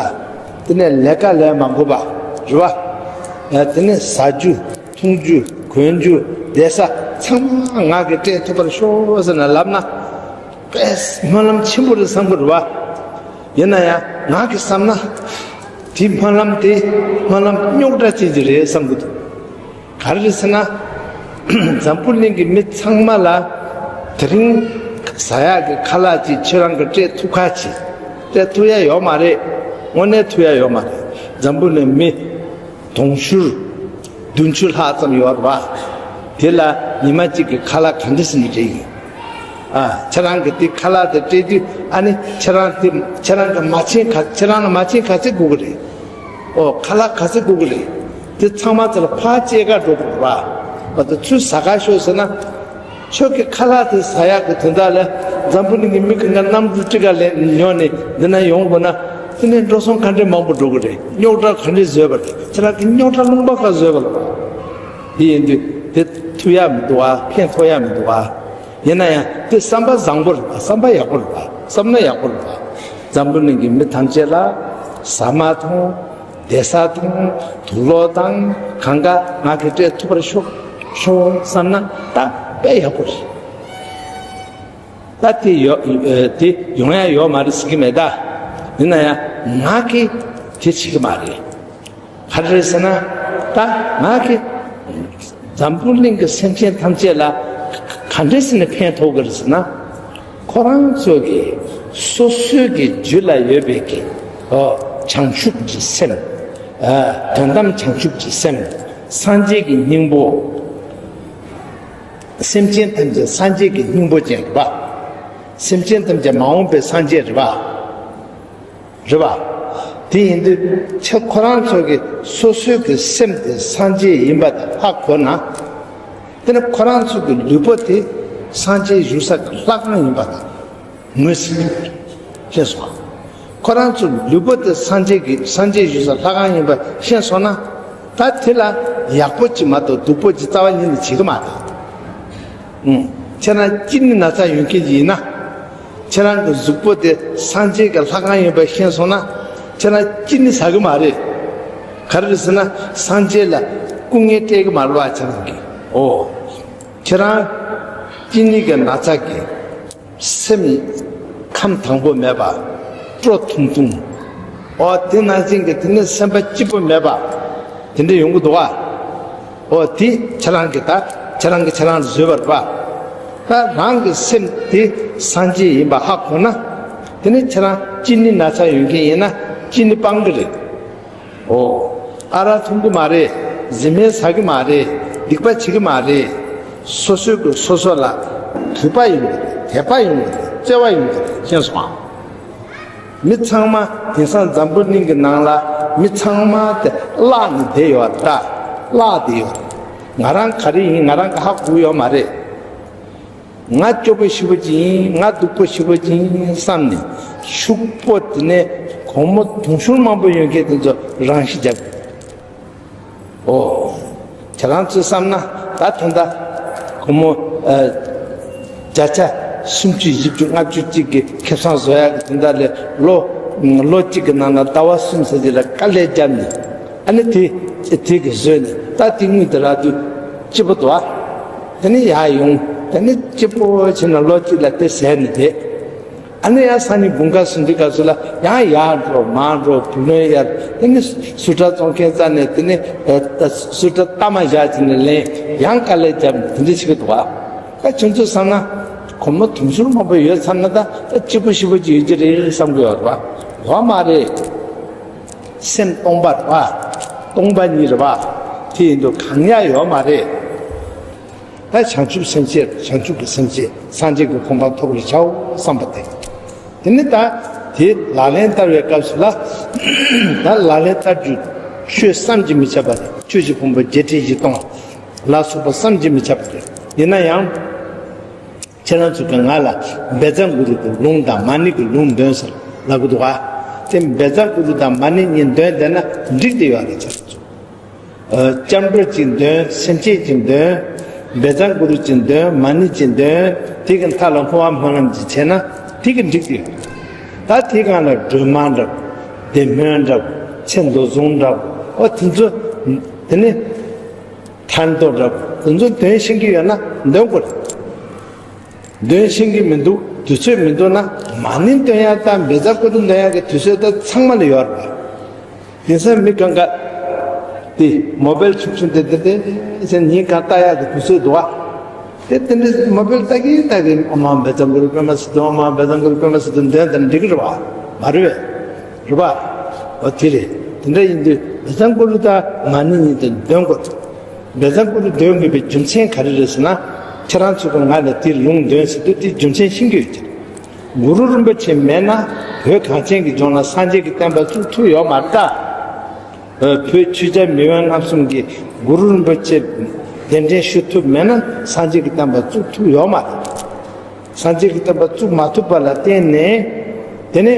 དེ་ནས་ལས་ཀ་ལས་མ་དགོས་པ་རེད་པ། དེ་ནས་ཟ་རྒྱུ་འཐུང་རྒྱུ་གོན་རྒྱུ་བསྡད་ས་ཚང་མ་ང་གིས་སྤྲད་ཐུབ་པར་ཤོག་ཟེར་ནས་ལབ་ན། དཔེ་སྨོན་ལམ་ཆེན་པོ་རེད་བསམ་གྱི་རེད་པ། ཡིན་ན་ཡང་ང་གིས་བསམ་ན། དེ་སྨོན་ལམ་དེ་སྨོན་ལམ་རྙོག་དྲ་ཅན་ཅིག་རེད་བསམ་གྱི་འདུག་ག་རེ་རེད་ཟེར་ན། འཛམ་བུ་གླིང་གི་མི་ཚང་མ་ལ་དེ་རིང་ཟ་ཡག་གི་ཁ་ལག་ཅིག་ཁྱེད་རང་གིས་སྤྲད་ཐུབ་ཁ་ཅིག་སྤྲད་ཐུབ་ཡ་ཡོད་མ་རེད། དངོས་གནས་ཐུབ་ཡ་ཡོད་མ་རེད། འཛམ་བུ་གླིང་མི་དུང་ཕྱུར་བདུན་ཅུ་ལྷག་ཙམ་ཡོད་རེད་པ། དེ་ལ་ཉི་མ་གཅིག་གི་ཁ་ལག་ག་འདྲ་ཟེར་ནས་སྤྲད་ཡིན། ཨ། ཁྱེད་རང་གིས་དེ་ཁ་ལག་དེ་སྤྲད་དུས་ཨ་ནི་ཁྱེད་རང་དེ་ཁྱེད་རང་གི་མ་ཆེན་ག་ཁྱེད་རང་ལ་མ་ཆེན་ག་ཚད་དགོས་ཀྱི་རེད། ཨོ་ཁ་ལག་ག་ཚད་དགོས་ཀྱི་རེད། དེ་ཚང་མ་ཚོ་ལ་ཕར་སྐྱེལ་ག་འགྲོ་དགོས་རེད་པ། ཨོ་དེ་ཚུར་ཟ་ག་ཤོག་ཟེར་ན། ཁྱོད་ཀྱི་ཁ་ལག་དེ་ཟ་ཡག་གི་དོན་དག་ལ་འཛམ་བུ་གླིང་གི་མི་གི་ང་གནམ་གྲུ་ཊི་ཀ་ལེན་ཉོ་ནས་འདི་ན་ཡོང་དགོས་ན། དེ་ནས་འགྲོ་སོང་ག་འདྲས་མང་པོ་འགྲོ་གི་རེད། རྙོག་དྲ་ག་འདྲས་བཟོས་པ་རེད། ཁྱེད་རང་གི་རྙོག་དྲ་རླུང་པ་ག་བཟོས་པ་རེད། དེ་ཡིན་དུས་དེ་ཐུབ་ཡ་མི་འདུག་ཨ། ཕན་ཐོགས་ཡ་མི་འདུག་ཨ། ཡིན་ན་ཡང་དེ་བསམ་པ་བཟང་པོ་རེད་པ། བསམ་པ་ཡག་པོ་རེད་པ། བསམ་ན་ཡག་པོ་རེད་པ། འཛམ་བུ་གླིང་གི་མི་ཐམས་ཅད་ལ་ཟ་མ་དང་བསྡད་ས་དང་དུག་ལོག་དང་གང་ག་ང་གིས་སྤྲད་ཐུབ་པར་ཤོག་ཤོག་བསམ་ན་ད་དཔེ་ཡག་པོ་རེད། ད་དེ་ཡོ་ཨེ་དེ་ཡོང་ཡ་ཡོད་མ་རེད་ཟེར་གྱི་མེད་ད། ཡིན་ན་ཡང་ང་གིས་དེ་བྱེད་ཀྱི་མ་རེད། ག་རེ་རེད་ཟེར་ན། ད་ང་གིས་འཛམ་བུ་གླིང་གི་སེམས་ཅན་ཐམས་ཅད་ལ་ག་འདྲས་ཟེར་ནས་ཕན་ཐོགས་ཀྱི་རེད་ཟེར་ན། ཁོ་རང་ཚོ་གི་སོ་སོའི་གི་རྒྱུད་ལ་ཡོད་པའི་གི་ཨོ་བྱང་ཆུབ་ཀྱི་སེམས། ཨ་དོན་དམ་བྱང་ཆུབ་ཀྱི་སེམས། སངས་རྒྱས་ཀྱི་སྙིང་པོ། སེམས་ཅན་ཐམས་ཅད་སངས་རྒྱས་ཀྱི་སྙིང་པོ་ཅན་རེད་པ། སེམས་ཅན་ཐམས་ཅད་མ་འོངས་པའི་སངས་རྒྱས་རེད་པ། རེད་པ། དེ་ཡིན་དུས་ཁྱེད་ཁོ་རང་ཚོ་གི་སོ་སོའི་གི་སེམས་དེ་སངས་རྒྱས་ཡིན་པ་དེ་ཧ་གོ་ན། དེ་ནི་ཁོ་རང་ཚོ་གི་ལུས་པོ་དེ་སངས་རྒྱས་བཞུགས་ས་གི་ལྷ་ཁང་ཡིན་པ་དང་ངོས་ཟིན་ཤེས་སོང་། ཁོ་རང་ཚོ་ལུས་པོ་དེ་སངས་རྒྱས་ཀྱི་སངས་རྒྱས་བཞུགས་ས་ལྷ་ཁང་ཡིན་པ་ཤེས་སོང་ན། ད་དེ་ལ་ཡག་པོ་ཅིག་མ་གཏོགས་སྡུག་པོ་ཅིག་རྩ་བ་ཉིད་ནས་བྱེད་ཀྱི་མ་རེད། ཨུང་། ཁྱེད་རང་སྐྱིད་ནི་ན་ཚ་ཡོད་མཁན་ཅིག་ཡིན་ན། ཁྱེད་རང་གི་གཟུགས་པོ་དེ་སངས་རྒྱས་ཀྱི་ལྷ་ཁང་ཡིན་པ་ཤེས་སོང་ན། ཁྱེད་རང་སྐྱིད་ནི་ཟ་གི་མ་རེད། ག་རེ་རེད་ཟེར་ན་སངས་རྒྱས་ལ་སྐུ་ངལ་སྤྲད་གི་མ་རེད་པ་ཁྱེད་རང་གིས། ཨོ། ཁྱེད་རང་སྐྱིད་ནི་གི་ན་ཚ་གི་སེམས་ཁམས་དྭངས་པོ་མེད་པ། སྤྲོ་ཐུང་ཐུང་། ཨོ་དེ་ནང་བཞིན་གྱི་དེ་ནས་སེམས་པ་སྐྱིད་པོ་མེད་པ། དེ་འདྲ་ཡོང་གི་འདུག་ཨ། ཨོ་དེ་ཁྱེད་རང་གི་ད་ཁྱེད་རང་གི་ཁྱེད་རང་བཟོས་པ་རེད་པ། ད་རང་གི་སེམས་དེ་སངས་རྒྱས་ཡིན་པ་ཧ་གོ་ན། དེ་ནས་ཁྱེད་རང་སྐྱིད་ནི་ན་ཚ་ཡོད་མཁན་ཡིན་ན་སྐྱིད་ནི་སྤང་གི་རེད། ཨོ། ཨ་རག་འཐུང་གི་མ་རེད། བཟི་སྨན་ཟ་གི་མ་རེད། སྡིག་པ་བྱེད་གི་མ་རེད། སོ་སོའི་གི་སོ་སོ་ལ་གུས་པ་ཡོང་གི་རེད། དད་པ་ཡོང་གི་རེད། བརྩེ་བ་ཡོང་གི་རེད། ཤེས་སོང་ཨ། མི་ཚང་མ་དེང་སང་འཛམ་བུ་གླིང་གི་ནང་ལ་མི་ཚང་མ་དེ་བརླག་ནས་བསྡད་ཡོད་རེད། བརླག་བསྡད་ཡོད་རེད། ང་རང་ག་རེ་ཡིན་ང་རང་གི་ཧ་གོ་ཡོད་མ་རེད། ང་སྐྱོ་པོ་ཞེ་པོ་ཅིག་ཡིན། ང་སྡུག་པོ་ཞེ་པོ་ཅིག་ཡིན་བསམ་ནས་ཕྱུག་པོ་དེ་ནས་སྒོར་མོ་དུང་ཕྱུར་མང་པོ་ཡོད་མཁན་དེ་ཚོ་རང་ཤི་རྒྱག་གི་འདུག་ཨོ། ཁྱེད་རང་ཚོས་བསམ་ན་ད་ད་ལྟ་སྒོར་མོ་ཨ་བརྒྱ་ཆ་སུམ་ཅུ་བཞི་བཅུ་ལྔ་བཅུ་གཅིག་གི་ཁེ་བཟང་བཟོ་ཡག་གི་དོན་དག་ལས་ལོ་ལོ་གཅིག་གི་ནང་ན་ཟླ་བ་གསུམ་ཙམ་ཅིག་ལ་དཀའ་ལས་བརྒྱབ་ནས། ཨ་ནི་དེ་དེ་གི་བཟོས་ནས་ད་དེ་དངུལ་དེ་རག་དུས་སྐྱིད་པོ་འདུག་ཨ། དེ་ནས་ཡར་ཡོང་། དེ་ནས་སྐྱིད་པོ་བྱས་ནས་ལོ་གཅིག་ལ་དེ་ཟད་ནས་བསྡད། ཨ་ནི་ཡང་སང་ཉིན་དགུན་ཁ་སོང་དུས་སྐབས་སུ་ལ་ཡང་ཡར་འགྲོ་མར་འགྲོ་བུ་ལོན་གཡར། དེ་ནི་སུ་ཊར་བཙོང་མཁན་རྩ་ནས་དེ་ནི་ཨ་ད་སུ་ཊར་ལྟ་མ་བཞག་ཅིག་ནས་ལེན། ཡང་དཀའ་ལས་བརྒྱབ་ནས་དེ་འདྲ་བྱེད་ཀྱི་འདུག་བ། ད་ཁྱོད་ཚོས་བསམ་ན་སྒོར་མོ་དུང་ཕྱུར་མང་པོ་ཡོད་བསམ་ན་ད་ད་གཅིག་པོ་ཤི་པོ་ཅིག་ཡོད་ཀྱི་རེད་བསམ་གྱི་ཡོད་རེད་བ། ཡོད་མ་རེད། སེམས་སྟོང་པ་རེད་བ། སྟོང་པ་ཉིད་རེད་བ། དེ་ཡིན་དུས་གང་ཡང་ཡོད་མ་རེད། ད་བྱང་ཆུབ་སེམས་བསྐྱེད། བྱང་ཆུབ་ཀྱི་སེམས་བསྐྱེད། སངས་རྒྱས་ཀྱི་གོ་འཕང་ཐོབ་པར་བྱའོ་བསམ་པ་དེ། དེ་ནི་ད་དེ་ལག་ལེན་བསྟར་བའི་སྐབས་སུ་ལ། ད་ལག་ལེན་བསྟར་རྒྱུ་ཆོས་བསམ་གྱིས་མི་ཁྱབ་པ་རེད། ཆོས་ཀྱི་ཕུང་པོ་བརྒྱད་ཁྲི་བཞི་སྟོང་ལ་སོགས་པ་བསམ་གྱིས་མི་ཁྱབ་པ་རེད། ཡིན་ན་ཡང་། ཁྱེད་རང་ཚོ་གིས་ང་ལ་བཛྲ་གུ་རུ་གི་ལུང་དང་མ་ཎི་གི་ལུང་འདོན་ཟེར་ལབ་གི་འདུག་ག། དེ་བཛྲ་གུ་རུ་དང་མ་ཎི་གཉིས་འདོན་བསྡད་ན་འགྲིག་བསྡད་ཡོད་རེད། ཁྱེད་རང་ཚོ། ཨ། སྐྱབས་འགྲོ་གཅིག་འདོན། སེམས་བསྐྱེད་གཅིག་འདོན། བཛྲ་གུ་རུ་གཅིག་འདོན། མ་ཎི་གཅིག་འདོན། དེ་གི་མཐའ་ལ་བསྔོ་བ་སྨོན་ལམ་གཅིག་བྱས་ན་དེ་གི་འགྲིག་གི་ཡོད། ད་དེ་སྒང་ལ་སྒྲོལ་མ་འདྲ་བོ། བདེ་སྨོན་འདྲ་བོ། ཚེ་མདོ་བཟུང་འདྲ་བོ། ཨོ་དེ་ཚོ། དེ་ནི་ཐར་འདོད་འདྲ་བོ། དེ་ཚོ་འདོན་ཤེས་ཀྱི་ཡོད་ན་འདོན་དགོས་རེད། འདོན་ཤེས་ཀྱི་མི་འདུག། དུས་ཚོད་མི་འདུག་ན། མ་ཎི་འདོན་ཡག་དང་བཛྲ་གུ་རུ་འདོན་ཡག་གི་དུས་ཚོད་ད་ཚང་མ་ལ་ཡོད་རེད། ཡིན་ས་མི་གང་ག་དེ་མོ་བེལ་ཆུང་ཆུང་དེ་དེ་དེ་ཟེར་ཉིན་གང་ལྟ་ཡག་གི་དུས་ཚོད་འདུག་བ། དེ་དེ་འདྲ་མོ་བེལ་ལྟ་གིན་ལྟ་གིན་ཨོཾ་བཛྲ་གུ་རུ་པདྨ་སིདྡྷི་ཨོཾ་བཛྲ་གུ་རུ་པདྨ་སིདྡྷི་འདོན་དང་འགྲིག་གི་རེད་བ། མ་རེད་བས། རེད་བ། འོ་དེ་རེད། དེ་འདྲ་ཡིན་དུས་བཛྲ་གུ་རུ་དང་མ་ཎི་གཉིས་དེ་འདོན་དགོས། བཛྲ་གུ་རུ་འདོན་དགོས་པའི་རྒྱུ་མཚན་ག་རེ་རེད་ཟེར་ན། ཁྱེད་རང་ཚོ་གིས་ང་ལ་དེ་ལུང་འདོན་ཟེར་དུས་དེ་རྒྱུ་མཚན་ཤེས་ཀྱི་ཡོད་ཀྱི། གུ་རུ་རིན་པོ་ཆེ་མེད་ན་བོད་གངས་ཅན་གྱི་ལྗོངས་ལ་སངས་རྒྱས་ཀྱི་བསྟན་པ་བཙུགས་ཐུབ་ཡོད་མ་རེད་ད། བོད་ཆོས་རྒྱལ་མེས་དབོན་རྣམ་གསུམ་གྱིས་གུ་རུ་རིན་པོ་ཆེ་གདན་འདྲེན་ཞུ་ཐུབ་མེད་ན་སངས་རྒྱས་ཀྱི་བསྟན་པ་བཙུགས་ཐུབ་ཡོད་མ་རེད། སངས་རྒྱས་ཀྱི་བསྟན་པ་བཙུགས་མ་ཐུབ་པ་ལ་བརྟེན་ནས། དེ་ནས།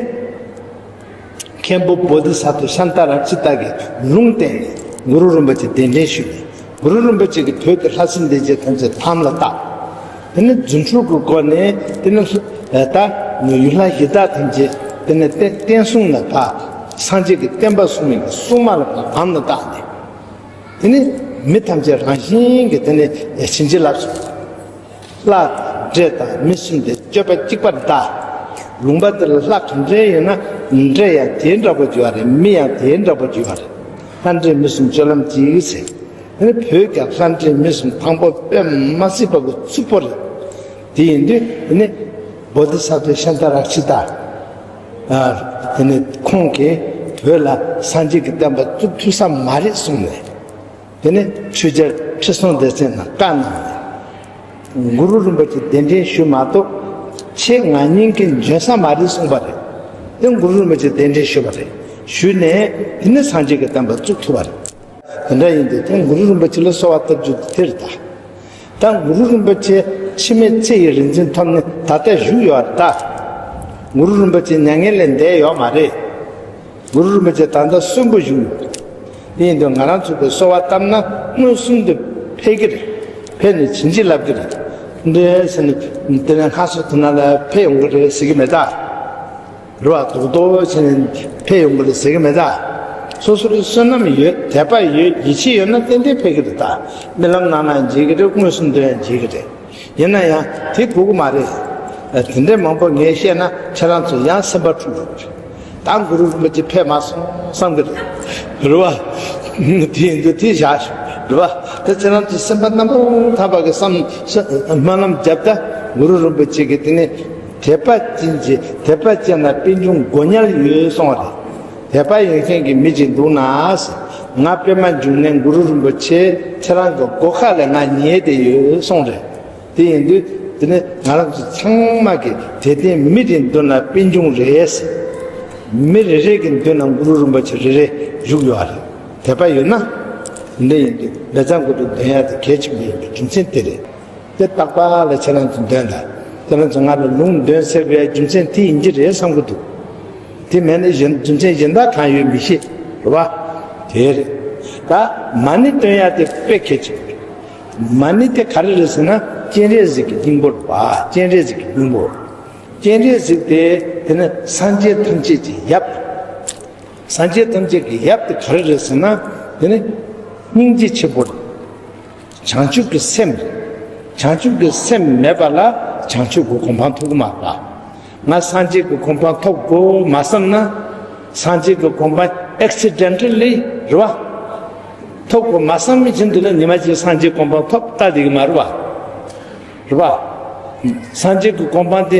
མཁན་པོ་བོ་དྷི་ས་ཏྭ་ཤཱནྟ་རཀྵི་ཏ་གིས་ལུང་བསྟན་ནས་གུ་རུ་རིན་པོ་ཆེ་གདན་འདྲེན་ཞུས་ནས། གུ་རུ་རིན་པོ་ཆེ་གིས་བོད་ཀྱི་ལྷ་སྲིན་སྡེ་བརྒྱད་ཐམས་ཅད་དམ་ལ་བཏགས། དེ་ནས་རྫུ་འཕྲུལ་གྱི་སྒོ་ནས། དེ་ནས་ད་ཡུལ་ལྷ་གཞི་བདག་ཐམས་ཅད་དེ་ནས་བསྟན་བསྟན་སྲུང་ལ་ཕར་སངས་རྒྱས་ཀྱི་བསྟན་པ་སྲུང་བའི་གི་སྲུང་མ་ལ་ཕར་དམ་ལ་བཏགས་ནས། དེ་ནས་མི་ཐམས་ཅད་རང་བཞིན་གྱིས་དེ་ནས་བྱིན་གྱིས་བརླབས་སོ། ལྷ་དང་འདྲེ་དང་མི་གསུམ་དེ་སྤྱོད་པ་གཅིག་པར་གདའ། ལུང་པ་དེ་ལ་ལྷ་ག་འདྲ་ཡོད་ན་འདྲེ་ཡང་དེ་འདྲ་པོ་ཡོད་རེད། མི་ཡང་དེ་འདྲ་པོ་ཡོད་རེད། ལྷ་འདྲེ་མི་གསུམ་སྤྱོད་ལམ་གཅིག་ཟེར། དེ་ནི་བོད་ཀྱང་ལྷ་འདྲེ་མི་གསུམ་དང་པོ་དཔེ་མ་སྲིད་པ་གི་རྩུབ་པོ་རེད། དེ་ཡིན་དུས་དེ་ནི་བོ་དྷི་ས་ཏྭ་ཤཱནྟ་རཀྵི་ཏ། ཨ། དེ་ནི་ཁོང་གིས་བོད་ལ་སངས་རྒྱས་ཀྱི་བསྟན་པ་བཙུགས་ཐུབ་ས་མ་རེད་གསུངས་ནས། དེ་ནས་ཆོས་རྒྱལ་ཁྲི་སྲོང་ལྡེ་བཙན་ལ་བཀའ་གནང་ནས། གུ་རུ་རིན་པོ་ཆེ་གདན་འདྲེན་ཞུས་མ་གཏོགས་ཁྱེད་ང་གཉིས་ཀྱིས་འཇོན་ས་མ་རེད་གསུངས་པ་རེད། དེ་གུ་རུ་རིན་པོ་ཆེ་གདན་འདྲེན་ཞུས་པ་རེད། ཞུས་ནས་དེ་ནས་སངས་རྒྱས་ཀྱི་བསྟན་པ་བཙུགས་ཐུབ་པ་རེད། དེ་འདྲ་ཡིན་དུས་དེ་གུ་རུ་རིན་པོ་ཆེ་ལ་གསོལ་བ་བཏབ་རྒྱུ་དེ་རེད་ད། ད་གུ་རུ་རིན་པོ་ཆེ་འཆི་མེད་ཚེ་ཡི་རིག་འཛིན་ཐོབ་ནས་ད་ལྟ་བཞུགས་ཡོད་རེད་ད། གུ་རུ་རིན་པོ་ཆེ་མྱ་ངན་ལས་འདས་ཡོད་མ་རེད། གུ་རུ་རིན་པོ་ཆེ་ད་ལྟ་གསོན་པོ་བཞུགས་ཡོད་རེད། དེ་ཡིན་དུས་ང་རང་ཚོ་གིས་གསོལ་བ་བཏབ་ན་མངོན་སུམ་དུ་ཕེབས་ཀྱི་རེད། ཕེབས་ནས་བྱིན་གྱིས་བརླབས་ཀྱི་རེད། འདི་ཟེར་ནས་དེ་ནས་སྔ་སོ་དེ་ན་ལ་ཕེབས་ཡོང་གི་རེད་ཟེར་གྱི་མེད་ད། རེད་བ། རྡོག་རྡོག་བྱས་ནས་ཕེབས་ཡོང་གི་རེད་ཟེར་གྱི་མེད་ད། སོ་སོར་བསོད་ནམས་ཡོད། དད་པ་ཡོད། ཡིད་ཆེས་ཡོད་ན་ཏན་ཏན་ཕེབས་ཀྱི་རེད་ད། རྨི་ལམ་ནང་ན་མཇལ་གྱི་རེད། མངོན་སུམ་དུ་ཡང་མཇལ་གྱི་རེད། ཡིན་ན་ཡང་དེ་དགོས་ཀྱི་མ་རེད། དེ་འདྲའི་མང་པོ་ངས་བཤད་ན་ཁྱེད་རང་ཚོ་ཡང་སེམས་པ་འཁྲུག་འགྲོ་གི་རེད། ད་གུ་རུ་རིན་པོ་ཆེ་ཕེབས་མ་སོང་བསམ་གྱི་རེད། རེད་བ། དེ་ཡིན་དུས་དེ་བཞག་ཤོག། རེད་བ། ད་ཁྱེད་རང་ཚོ་སེམས་པ་རྣམ་པར་དག་པ་གི་བསམ། སྨོན་ལམ་རྒྱབ་ད། གུ་རུ་རིན་པོ་ཆེ་གིས་དེ་ནས་དད་པ་ཅན་གྱི། དད་པ་ཅན་ལ་པད་འབྱུང་མགོ་ཉལ་ཡོད་གསུངས་པ་རེད། དད་པ་ཡོད་མཁན་གྱི་མི་ཅིག་འདུག་ན། ང་པདྨ་འབྱུང་གནས་གུ་རུ་རིན་པོ་ཆེ་ཁྱེད་རང་གི་སྒོ་ཁ་ལ་ང་ཉལ་བསྡད་ཡོད་གསུངས་རེད། དེ་ཡིན་དུས་དེ་ནི་ང་རང་ཚོ་ཚང་མ་གི་དད་ལྡན་མི་རེའི་མདུན་ལ་པད་འབྱུང་རེད། མི་རེ་རེ་གི་མདུན་ལ་གུ་རུ་རིན་པོ་ཆེ་རེ་རེ་བཞུགས་ཡོད་རེད། དད་པ་ཡོད་ན། དེ་འདྲ་ཡིན་དུས་བཛྲ་གུ་རུ་འདོན་ཡག་དེ་གལ་ཆེན་པོ་ཡིན་པའི་རྒྱུ་མཚན་དེ་རེད། དེ་རྟག་པར་ལ་ཁྱེད་རང་ཚོ་འདོན་དང་། ཁྱེད་རང་ཚོ་ང་ལ་ལུང་འདོན་ཟེར་བའི་རྒྱུ་མཚན་དེ་ཡིན་གྱི་རེད་བསམ་གྱི་འདུག། དེ་མེད་ན་གཞན་རྒྱུ་མཚན་གཞན་དག་གང་ཡོད་མི་ཤེས། རེད་བ། དེ་རེད། ད་མ་ཎི་འདོན་ཡག་དེ་དཔེ་གལ་ཆེན་པོ་རེད། མ་ཎི་དེ་ག་རེ་རེད་ཟེར་ན་སྤྱན་རས་གཟིགས་ཀྱི་སྙིང་པོ་རེད་བ། སྤྱན་རས་གཟིགས་ཀྱི་སྙིང་པོ། སྤྱན་རས་གཟིགས་དེ་དེ་ནི་སངས་རྒྱས་ཐམས་ཅད་ཀྱི་ཡབ། སངས་རྒྱས་ཐམས་ཅད་ཀྱི་ཡབ་དེ་ག་རེ་རེད་ཟེར་ན། དེ་ནི་སྙིང་རྗེ་ཆེན་པོ་རེད། བྱང་ཆུབ་ཀྱི་སེམས་རེད། བྱང་ཆུབ་ཀྱི་སེམས་མེད་པ་ལ་བྱང་ཆུབ་ཀྱི་གོ་འཕང་ཐོབ་ཀྱི་མ་རེད། ང་སངས་རྒྱས་ཀྱི་གོ་འཕང་ཐོབ་དགོས་མ་བསམ་ན། སངས་རྒྱས་ཀྱི་གོ་འཕང་accidentally རེད་བ། ཐོབ་དགོས་མ་བསམ་བཞིན་དུ་ལ་ཉི་མ་གཅིག་སངས་རྒྱས་གོ་འཕང་ཐོབ་ལྟ་བསྡད་ཀྱི་མ་རེད་བ། རེད་བ། སངས་རྒྱས་ཀྱི་གོ་འཕང་དེ་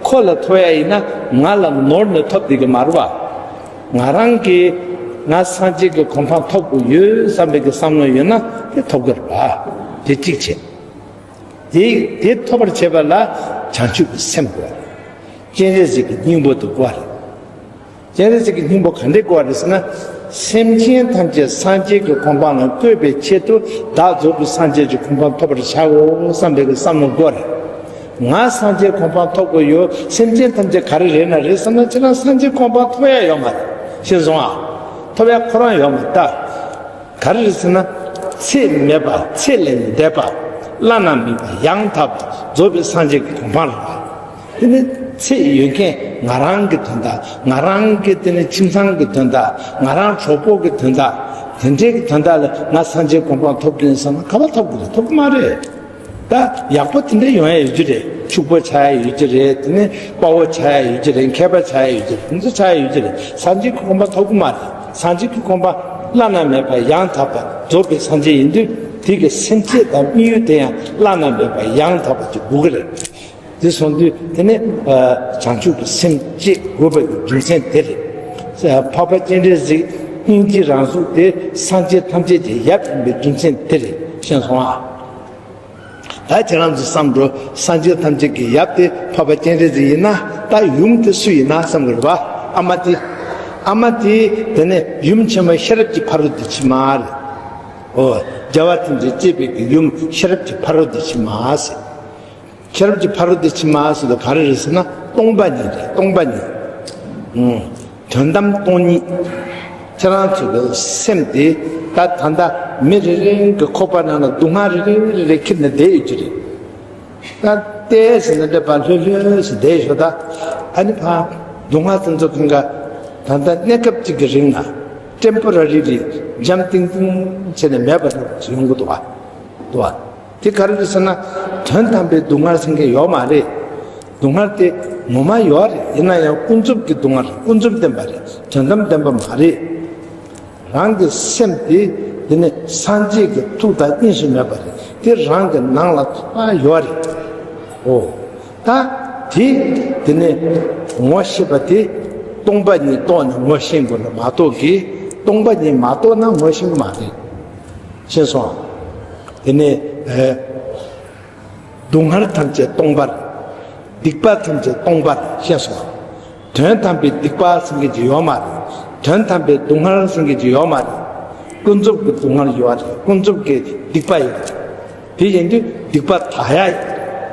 ཁོ་ལ་ཐོབ་ཡ་ཡིན་ན་ང་ལ་ནོར་ནས་ཐོབ་བསྡད་ཀྱི་མ་རེད་བ། ང་རང་གིས་ང་སངས་རྒྱས་ཀྱི་གོ་འཕང་ཐོབ་དགོས་ཡོད་བསམ་པའི་གི་བསམ་བློ་ཡོད་ན་དེ་ཐོབ་ཀྱི་རེད་བ། དེ་གཅིག་བྱས། དེ་དེ་ཐོབ་པར་བྱེད་པ་ལ་བྱང་ཆུབ་ཀྱི་སེམས་དགོས། སྤྱན་རས་གཟིགས་ཀྱི་སྙིང་པོ་དེ་དགོས་རེད། སྤྱན་རས་གཟིགས་ཀྱི་སྙིང་པོ་ག་འདྲས་དགོས་རེད་ཟེར་ན། སེམས་ཅན་ཐམས་ཅད་སངས་རྒྱས་ཀྱི་གོ་འཕང་ལ་བཀོད་པའི་ཆེད་དུ་བདག་རྫོགས་པའི་སངས་རྒྱས་ཀྱི་གོ་འཕང་ཐོབ་པར་བྱའོ་བསམ་པའི་གི་བསམ་བློ་དགོས་རེད། ང་སངས་རྒྱས་གོ་འཕང་ཐོབ་དགོས་ཡོད། སེམས་ཅན་ཐམས་ཅད་ག་རེ་རེད་ན་རེད་བསམ་ན་ཁྱེད་རང་སངས་རྒྱས་གོ་འཕང་ཐོབ་ཡ་ཡོད་མ་རེད། ཤེས་སོང་ཨ། ཐོབ་ཡ་ཁོ་རང་ཡོད་མ་རེད་ད། ག་རེ་རེད་ཟེར་ན། ཚེ་མེད་པ་ཚེ་ལས་འདས་པ། བླ་ན་མེད་པ་ཡང་དག་པ་རྫོགས་པའི་སངས་རྒྱས་ཀྱི་གོ་འཕང་རེད་པ། དེ་ནི་ཚེ་ཡོད་མཁན་ང་རང་གི་དོན་དག་ང་རང་གི་དེ་ནི་ཁྱིམ་ཚང་གི་དོན་དག་ང་རང་གྲོགས་པོ་གི་དོན་དག་དེ་འདྲའི་གི་དོན་དག་ལ་ང་སངས་རྒྱས་གོ་འཕང་ཐོབ་ཀྱི་ཡིན་བསམ་ན་ག་པར་ཐོབ་ཀྱི་རེད། ཐོབ་ཀྱི་མ་རེད། ད་ཡག་པོ་དེ་འདྲ་ཡོང་ཡ་ཡོད་ཀྱི་རེད། ཕྱུག་པོ་ཆགས་ཡ་ཡོད་ཀྱི་རེད། དེ་ནས་དཔའ་བོ་ཆགས་ཡ་ཡོད་ཀྱི་རེད། མཁས་པ་ཆགས་ཡ་ཡོད་ཀྱི་རེད། དེ་ཚོ་ཆགས་ཡ་ཡོད་ཀྱི་རེད། སངས་རྒྱས་ཀྱི་གོ་འཕང་ཐོབ་ཀྱི་མ་རེད། སངས་རྒྱས་ཀྱི་གོ་འཕང་བླ་ན་མེད་པ་ཡང་དག་པ་རྫོགས་པའི་སངས་རྒྱས་ཡིན་དུས་དེ་གི་སེམས་བསྐྱེད་དང་དམིགས་ཡུལ་དེ་ཡང་བླ་ན་མེད་པ་ཡང་དག་པ་ཅིག་དགོས་ཀྱི་རེད། དེ་སོང་དུས་དེ་ནས་བྱང་ཆུབ་ཀྱི་སེམས་བསྐྱེད་དགོས་པའི་རྒྱུ་མཚན་དེ་རེད། འཕགས་པ་སྤྱན་རས་གཟིགས་སྙིང་རྗེའི་རང་གཟུགས་དེ་སངས་རྒྱས་ཐམས་ཅད་ཀྱི་ཡབ་ཡིན་པའི་རྒྱུ་མཚན་དེ་རེད། ཤེས་སོང་ཨ། ད་ཁྱེད་རང་ཚོ་བསམ་འགྲོ། སངས་རྒྱས་ཐམས་ཅད་ཀྱི་ཡབ་དེ་འཕགས་པ་སྤྱན་རས་གཟིགས་ཡིན་ན། ད་ཡུམ་དེ་སུ་ཡིན་ན་བསམ་གི་རེད་པ། ཨ་མ་དེ། ཨ་མ་དེ་དེ་ནས་ཡུམ་ཆེན་མོ་ཤེས་རབ་ཀྱི་ཕ་རོལ་ཏུ་ཕྱིན་མ་རེད། ཨོ། རྒྱལ་བ་ཐམས་ཅད་གཅེས་པའི་གི་ཡུམ་ཤེས་རབ་ཀྱི་ཕ་རོལ་ཏུ་ཕྱིན་མ་ཟེར། ཤེས་རབ་ཀྱི་ཕ་རོལ་ཏུ་ཕྱིན་མ་ཟེར་དུས་ག་རེ་རེད་ཟེར་ན་སྟོང་པ་ཉིད་རེད། སྟོང་པ་ཉིད། ཨུང་། དོན་དམ་སྟོང་ཉིད། ཁྱེད་རང་ཚོ་གི་སེམས་དེ་ད་ད་ལྟ་མི་རེ་རེ་གི་ཁོག་པ་ནང་ལ་སྡུག་བསྔལ་རེ་རེ་རེ་རེ་འཁྱེར་ནས་བསྡད་ཡོད་ཀྱི་རེད། ད་ལྟས་ཟེར་ན་འདྲ་པ་ལྷོད་ལྷོད་ཟེར་བསྡད་ཡོད་ད། ཨ་ནི་ཕ་སྡུག་བསྔལ་དེ་ཚོ་གང་ག་ད་ལྟ་གནས་སྐབས་གཅིག་གི་རིང་ལ་ཊེམ་པོ་ར་རི་ལི་འཇམ་ཏིང་ཏིང་བྱས་ནས་མེད་པ་འདྲ་པོ་ཡོང་གི་འདུག་བ། འདུག་བ། དེ་ག་རེ་རེད་ཟེར་ན། དོན་དམ་པའི་སྡུག་བསྔལ་ཟེར་མཁན་ཡོད་མ་རེད། སྡུག་བསྔལ་དེ་ངོ་མ་ཡོད་རེད། ཡིན་ན་ཡང་ཀུན་རྫོབ་ཀྱི་སྡུག་བསྔལ་རེད། ཀུན་རྫོབ་བདེན་པ་རེད། དོན་དམ་བདེན་པ་མ་རེད། རང་གི་སེམས་དེ་དེ་ནི་སངས་རྒྱས་ཀྱི་ཐུགས་དང་གཉིས་སུ་མེད་པ་རེད། དེ་རང་གི་ནང་ལ་ཐོག་མར་ཡོད་རེད། ཨོ། ད་དེ་དེ་ནི་ངོ་ཤེས་པ་དེ་སྟོང་པ་ཉིད་རྟོགས་ནས་ངོ་ཤེས་དགོས་ལ་མ་གཏོགས་ཀྱི་སྟོང་པ་ཉིད་མ་རྟོགས་ན་ངོ་ཤེས་ཀྱི་མ་རེད། ཤེས་སོང་། དེ་ནས་ཨེ། སྡུག་བསྔལ་ཐམས་ཅད་སྟོང་པར། སྡིག་པ་ཐམས་ཅད་སྟོང་པར་ཤེས་སོང་། དོན་དམ་པའི་སྡིག་པ་ཟེར་མཁན་ཅིག་ཡོད་མ་རེད། དོན་དམ་པའི་སྡུག་བསྔལ་ཟེར་མཁན་ཅིག་ཡོད་མ་རེད། ཀུན་རྫོབ་ཀྱི་སྡུག་བསྔལ་ཡོད་རེད། ཀུན་རྫོབ་ཀྱི་སྡིག་པ་ཡོད་རེད། དེ་ཡིན་དུས་སྡིག་པ་དག་ཡ་ཡོད།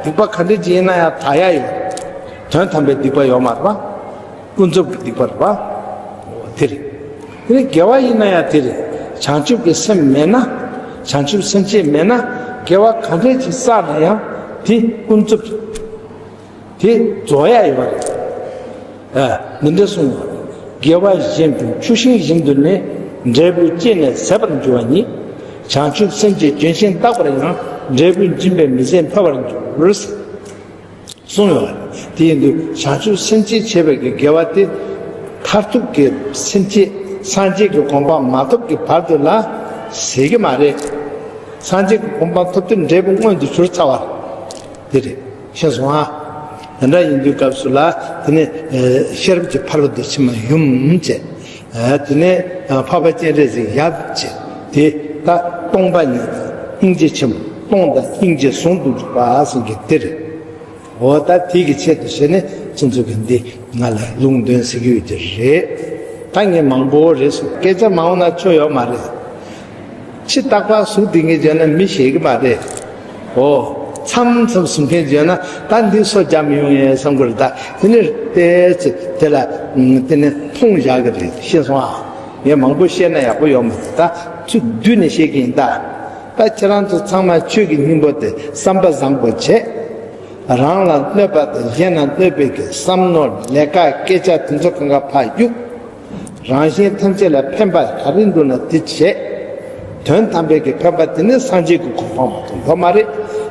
སྡིག་པ་ག་འདྲ་ཅིག་ཡིན་ན་ཡང་དག་ཡ་ཡོད་རེད། དོན་དམ་པའི་སྡིག་པ་ཡོད་མ་རེད་པ། ཀུན་རྫོབ་ཀྱི་སྡིག་པ་རེད་པ། འོ་དེ་རེད། དེ་ནས་དགེ་བ་ཡིན་ན་ཡང་དེ་རེད། བྱང་ཆུབ་ཀྱི་སེམས་མེད་ན། བྱང་ཆུབ་སེམས་བསྐྱེད་མེད་ན། དགེ་བ་ག་འདྲས་ཅིག་བསགས་ན་ཡང་དེ་ཀུན་རྫོབ་རེད། དེ་རྫོགས་ཡ་ཡོད་པ་རེད། ཨ། འདི་འདྲ་གསུངས་པ་རེད། དགེ་བ་གཞན་ཀུན་ཆུ་ཤིང་བཞིན་དུ་ནི། འབྲས་བུ་སྐྱེས་ནས་ཟད་པར་འགྱུར་བ་ཉིད། བྱང་ཆུབ་སེམས་ཀྱི་ལྗོན་ཤིང་རྟག་པར་ཡང་། འབྲས་བུ་འབྱིན་པས་མི་ཟད་འཕེལ་བར་འགྱུར། གསུངས་ཡོད་པ་རེད། དེ་ཡིན་དུས་བྱང་ཆུབ་སེམས་བསྐྱེད་བྱས་པའི་གི་དགེ་བ་དེ། མཐར་ཐུག་གི་སེམས་བསྐྱེད་སངས་རྒྱས་ཀྱི་གོ་འཕང་མ་ཐོབ་ཀྱི་བར་དུ་ལ་ཟད་ཀྱི་མ་རེད། སངས་རྒྱས་ཀྱི་གོ་འཕང་ཐོབ་དུས་འབྲས་བུ་མངོན་དུ་གྱུར་ཚར་བ་རེད། དེ་རེད། ཤེས་སོང་ཨ། དེ་འདྲ་ཡིན་དུས་སྐབས་སུ་ལ་དེ་ནས་ཤེས་རབ་ཀྱི་ཕ་རོལ་ཏུ་ཕྱིན་མ་ཡུམ་བྱས། དེ་ནས་འཕགས་པ་སྤྱན་རས་གཟིགས་ཡབ་བྱས། དེ་ད་སྟོང་པ་ཉིད་དང་སྙིང་རྗེ་ཆེན་པོ། སྟོང་དང་སྙིང་རྗེ་ཟུང་དུ་འཇུག་པ་ཟེར་མཁན་དེ་རེད། འོ་ད་དེ་གི་ཆེད་དུ་བྱས་ནས་ཁྱེད་ཚོ་གི་འདི་ང་ལ་ལུང་འདོན་ཟེར་གྱི་ཡོད་ཀྱི་རེད། ད་ངས་མང་པོ་རེད་གསུངས། སྐད་ཆ་མང་བོ་ན་ཆོ་ཡོད་མ་རེད། ཕྱི་རྟག་པར་གཟུགས་བདེ་མཁན་བརྗོད་ན་མི་ཞེད་ཀྱི་མ་རེད། འོ། མཚམས་མཚམས་གཟུགས་མཁན་བརྗོད་ན་ད་འདི་སོ་རྒྱག་མི་ཡོང་ངས་བསམ་གྱི་རེད། ད་དེ་ནི་བལྟས་ཚེ་དེ་ལ་དེ་ནི་མཐོང་བཞག་གི་རེད། ཤེས་སོང་ཨ། ངས་མང་པོ་བཤད་ན་ཡག་པོ་ཡོད་མ་རེད། ད་ཚུར་བསྡུས་ནས་བཤད་ཀྱི་ཡིན་ད། ད་ཁྱེད་རང་ཚོ་ཚང་མ་ཆོས་ཀྱི་སྙིང་པོ་དེ་བསམ་པ་བཟང་པོ་བྱས། རང་ལ་གནོད་པ་དང་གཞན་ལ་གནོད་པའི་གི་བསམ་མནོ། ལས་ཀ་སྐད་ཆ་དེ་ཚོ་གང་ག་ཕར་གཡུག་རང་གཞན་ཐམས་ཅད་ལ་ཕན་པ་ག་རེ་འདུག་ན་དེ་བྱས། དོན་དམ་པའི་གི་ཕན་པ་དེ་ནི་སངས་རྒྱས་ཀྱི་གོ་འཕང་མ་གཏོགས་ཡོད་མ་རེད།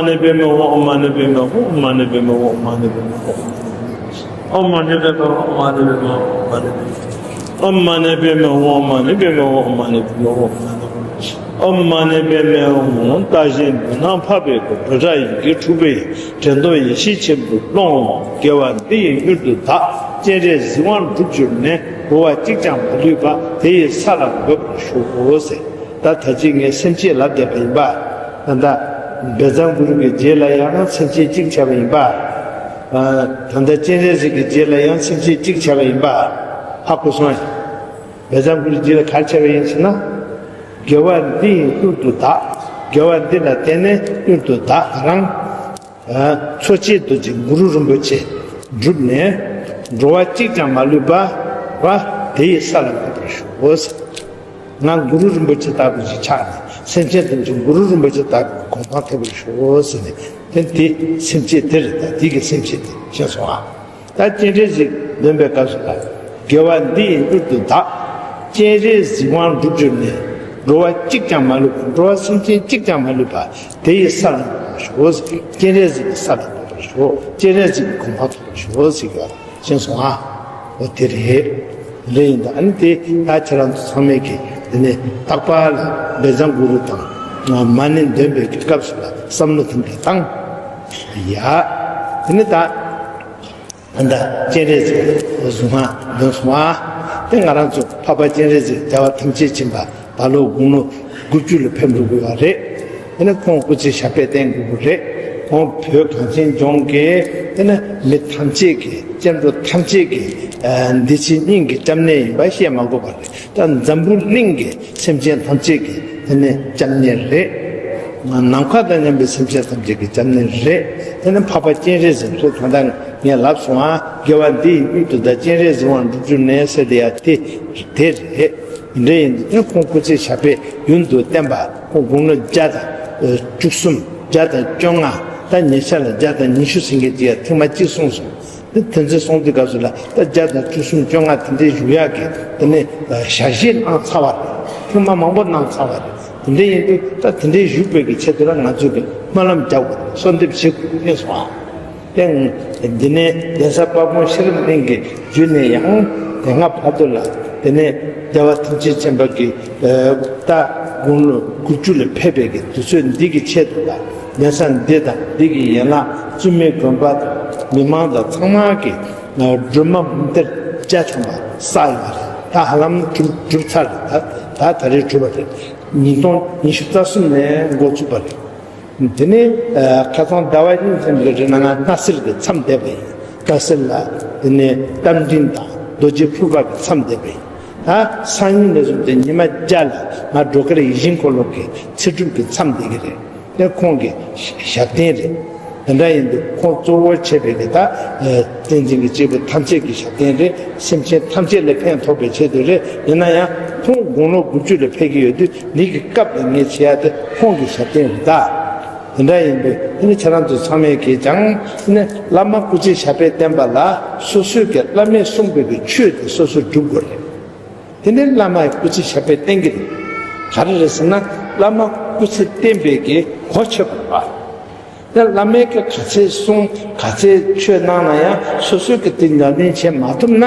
མ་ཎི་པདྨེ་ཧཱུྃ། ཨོཾ་མ་ཎི་པདྨེ་ཧཱུྃ། ཨོཾ་མ་ཎི་པདྨེ་ཧཱུྃ། ཨོཾ་མ་ཎི་པདྨེ་ཧཱུྃ། ཨོཾ་མ་ཎི་པདྨེ་ཧཱུྃ། ཨོཾ་མ་ཎི་པདྨེ་ཧཱུྃ། ཨོཾ་མ་ཎི་པདྨེ་ཧཱུྃ། ཨོཾ་མ་ཎི་པདྨེ་ཧཱུྃ། ཨོཾ་མ་ཎི་པདྨེ་ཧཱུྃ། ཨོཾ་མ་ཎི་པདྨེ་ཧཱུྃ། བརྟག་གཞིའི་མདུན་ནམ་འཕགས་པའི་སྐུ། འགྲོ་དྲག་ཡི་གེ་དྲུག་པའི་དྲན་རྟོག་ཡེ་ཤེས་ཆེན་པོའི་ཀློང་། དགེ་བ་འདི་ཡིས་མྱུར་དུ་དག། སྤྱན་རས་གཟིགས་དབང་འགྲུབ་གྱུར་ནས། འགྲོ་བ་གཅིག་ཀྱང་མ་ལུས་པ། དེ་ཡི་ས་ལ་འགོད་པར་ཞུ། ཟེར། ད་ད་ཅི་ངས་སེམས་བསྐྱེད་ལབ་བསྡད་པ་ཡིན་པ། ད་ལྟ་བཛྲ་གུ་རུ་གི་རྗེས་ལ་ཡང་སེམས་བསྐྱེད་གཅིག་བྱས་པ་ཡིན་པ། ཨ། ད་ལྟ་སྤྱན་རས་གཟིགས་ཀྱི་རྗེས་ལ་ཡང་སེམས་བསྐྱེད་གཅིག་བྱས་པ་ཡིན་པ། ཧ་གོ་སོང་ཡ། བཛྲ་གུ་རུ་རྗེས་ལ་ག་རེ་བྱས་པ་ཡིན་ཟེར་ན། དགེ་བ་འདི་ཡིས་མྱུར་དུ་དག། དགེ་བ་འདི་ལ་བརྟེན་ནས་མྱུར་དུ་བདག་རང་། ཨ། འཚོ་བྱེད་རྡོ་རྗེ་གུ་རུ་རིན་པོ་ཆེ་བསྒྲུབས་ནས། འགྲོ་བ་གཅིག་ཀྱང་མ་ལུས་པ། བ། དེ་ཡི་ས་ལ་འགོད་པར་ཞུ། ང་གུ་རུ་རིན་པོ་ཆེ་ལྟ་བུ་ཞིག་ཆགས་ནས། སེམས་ཅན་ཐམས་ཅད་གུ་རུ་རིན་པོ་ཆེ་ལྟ་བུའི་གོ་འཕང་ཐོབ་པར་ཞུ། ཟེར་ནས། དེ་དེ་སེམས་བསྐྱེད་དེ་རེད། ད་དེ་གི་སེམས་བསྐྱེད་དེ་ཤེས་སོང་ཨ། ད་སྤྱན་རས་གཟིགས་འདོན་པའི་སྐབས་སུ་ལ། དགེ་བ་འདི་ཡིས་མྱུར་དུ་བདག། སྤྱན་རས་གཟིགས་དབང་འགྲུབ་གྱུར་ནས། འགྲོ་བ་གཅིག་ཀྱང་མ་ལུས་པ། འགྲོ་བ་སེམས་ཅན་གཅིག་ཀྱང་མ་ལུས་པ། དེ་ཡི་ས་ལ་འགོད་པར་ཞུ། སྤྱན་རས་གཟིགས་ཀྱི་ས་ལ་འགོད་པར་ཞུ། སྤྱན་རས་གཟིགས་ཀྱི་གོ་འཕང་ཐོབ་པར་ཞུ། ཟེར་གྱི་ཤེས་སོང་ཨ། འོ་དེ་རེད། རེད་ཡིན་ད། ཨ་ནི་དེ་ད་ཁྱེད་རང་ཚོ་ཚང་མས་ཀྱི་དེ་ནས་རྟག་པར་ལ་བཛྲ་གུ་རུ་དང་མ་ཎི་འདོན་པའི་གི་སྐབས་སུ་ལ་བསམ་བློ་དེ་འདྲ་བཏང་། ཡ། དེ་ནས་ད། ད་ལྟ་སྤྱན་རས་གཟིགས་གཟུངས་སྔགས་འདོན་སོང་བ། དེ་ང་རང་ཚོ་འཕགས་པ་སྤྱན་རས་གཟིགས་རྒྱལ་བ་ཐམས་ཅད་མཁྱེན་པ་རྦ་ཀློག་དགུང་ལོ་དགུ་བཅུ་ལ་ཕེབས་འགྲོ་དགོས་པ་རེད། དེ་ནས་ཁོང་སྐུ་ཚེ་ཞབས་པད་བརྟན་དགོས་ཀྱི་རེད། ཁོང་བོད་གངས་ཅན་ལྗོངས་ཀྱི་དེ་ནས་མི་ཐམས་ཅད་ཀྱི་སྐྱབས་འགྲོ་ཐམས་ཅད་ཀྱི་ཨ་འདི་ཕྱི་གཉིས་ཀྱི་སྐྱབས་གནས་ཡིན་པ་བཤད་མ་དགོས་པ་རེད། ད་འཛམ་བུ་གླིང་གི་སེམས་ཅན་ཐམས་ཅད་ཀྱི་དེ་ནས་སྐྱབས་གནས་རེད། ནམ་མཁའ་དང་མཉམ་པའི་སེམས་ཅན་ཐམས་ཅད་ཀྱི་སྐྱབས་གནས་རེད། དེ་ནི་འཕགས་པ་སྤྱན་རས་གཟིགས་སོགས་ད་ལྟ་ངས་ལབ་སོང་ཨ། དགེ་བ་འདི་ཡིས་མྱུར་དུ་བདག། སྤྱན་རས་གཟིགས་དབང་འགྲུབ་གྱུར་ནས་ཟེར་དེ་ཡ་དེ་དེ་རེད། འདྲ་ཡིན་དུས་ཁོང་སྐུ་ཚེ་ཞབས་པད་ཡུན་དུ་བརྟན་པ། ཁོང་དགུང་ལོ་བརྒྱ་དང་བཅུ་གསུམ། བརྒྱ་དང་བཅོ་ལྔ། ད་ཉེ་ཆར་ལ་བརྒྱ་དང་ཉི་ཤུ་ཟིན་མཁན་ཅིག་ཡ་ཐེངས་མ་གཅིག་གསུངས་སོང་། དེ་དེ་ཚོའི་སོང་དུས་སྐབས་སུ་ལ་ད་བརྒྱ་དང་བཅུ་གསུམ་བཅོ་ལྔ་དེ་འདྲའི་བཞུགས་ཡག་གི་དེ་ནས་ཞལ་བཞེས་གནང་ཚར་བ་རེད། ཐེངས་མ་མང་པོ་གནང་ཚར་བ་རེད། དེ་འདྲ་ཡིན་དུས་ད་དེ་འདྲའི་བཞུགས་པའི་གི་ཆེད་དུ་ལ་ང་ཚོས་གི་སྨོན་ལམ་རྒྱག་དགོས་རེད། གསོལ་འདེབས་བྱེད་དགོས་རེད་གསུངས་པ། དེ་འདི་ནས་གདན་ས་དཔལ་སྤུངས་ཤེས་རབ་གླིང་གི་བརྒྱུད་ནས་ཡང་དེ་སྔ་བར་དུ་ལ་དེ་ནས་རྒྱལ་བ་ཐམས་ཅད་མཁྱེན་པ་གི་ད་དགུང་ལོ་དགུ་བཅུ་ལ་ཕེབས་པའི་གི་དུས་ཚོད་འདི་གི་ཆེད་དུ་ལ་གདན་ས་འདི་དང་འདི་གི་ཡན་ལག་བཙུན་མའི་དགོན་པ་དང་མི་མང་དང་ཚང་མ་གི་སྒྲོལ་མ་མུན་གཏེར་རྒྱ་ཆུང་བ་བསགས་ཡོད་པ་རེད། ད་ཧ་ལམ་གྲུབ་གྲུབ་ཚར་རེད། ད་ད་ད་རེས་གྲུབ་པ་རེད། ཉིས་སྟོང་ཉི་ཤུ་རྩ་གསུམ་ནས་འགོ་ཚུགས་པ་རེད། དེ་ནས་ཁ་སང་ཟླ་བ་གཉིས་ཙམ་གྱི་རིང་ལ་ང་སྣ་སེར་གྱི་མཚམས་བསྡད་པ་ཡིན། སྣ་སེར་ལ་དེ་ནས་རྟ་མགྲིན་དང་རྡོ་རྗེ་ཕུར་པ་གི་མཚམས་བསྡད་པ་ཡིན། ད་སང་ཉིན་ནས་བཟུང་སྟེ་ཉི་མ་བརྒྱ་ལ་ང་སྒྲོལ་དཀར་ཡིད་བཞིན་འཁོར་ལོ་གི་ཚེ་སྒྲུབ་ཀྱི་མཚམས་བསྡད་ཀྱི་རེད། དེ་ཁོང་གི་ཞབས་བརྟན་རེད། དེ་འདྲ་ཡིན་དུས་ཁོང་གཙོ་བོར་བྱས་པའི་གི་ད་བསྟན་འཛིན་གྱི་སྐྱེས་བུ་ཐམས་ཅད་ཀྱི་ཞབས་བརྟན་རེད། སེམས་ཅན་ཐམས་ཅད་ལ་ཕན་ཐོགས་པའི་ཆེད་དུ་རེད། ཡིན་ན་ཡང་ཁོང་དགུང་ལོ་དགུ་བཅུ་ལ་ཕེབས་ཀྱི་ཡོད་དུས་འདི་གི་སྐབས་ལ་ངས་བྱེད་ཡ་དེ་ཁོང་གི་ཞབས་བརྟན་རེད་ད། དེ་འདྲ་ཡིན་དུས་དེ་ནི་ཁྱེད་རང་ཚོ་ཚང་མས་ཀྱིས་ཀྱང་དེ་ནི་བླ་མ་སྐུ་ཚེ་ཞབས་པད་བརྟན་པ་ལ་སོ་སོའི་གི་བླ་མས་གསུངས་པའི་གི་ཆོས་དེ་སོ་སོས་སྒྲུབ་དགོས་རེད། དེ་ནས་བླ་མ་སྐུ་ཚེ་ཞབས་པད་བརྟན་གྱི་རེད། ག་རེ་རེད་ཟེར་ན་བླ་མ་སྐུ་ཚེ་བརྟན་པའི་གི་གོ་ཆོད་པ་རེད་པ། དེ་བླ་མས་གི་ག་ཚད་གསུངས་ག་ཚད་ཆོས་གནང་ན་ཡང་སོ་སོས་གི་དེ་ཉམས་ལེན་བྱེད་མ་ཐུབ་ན་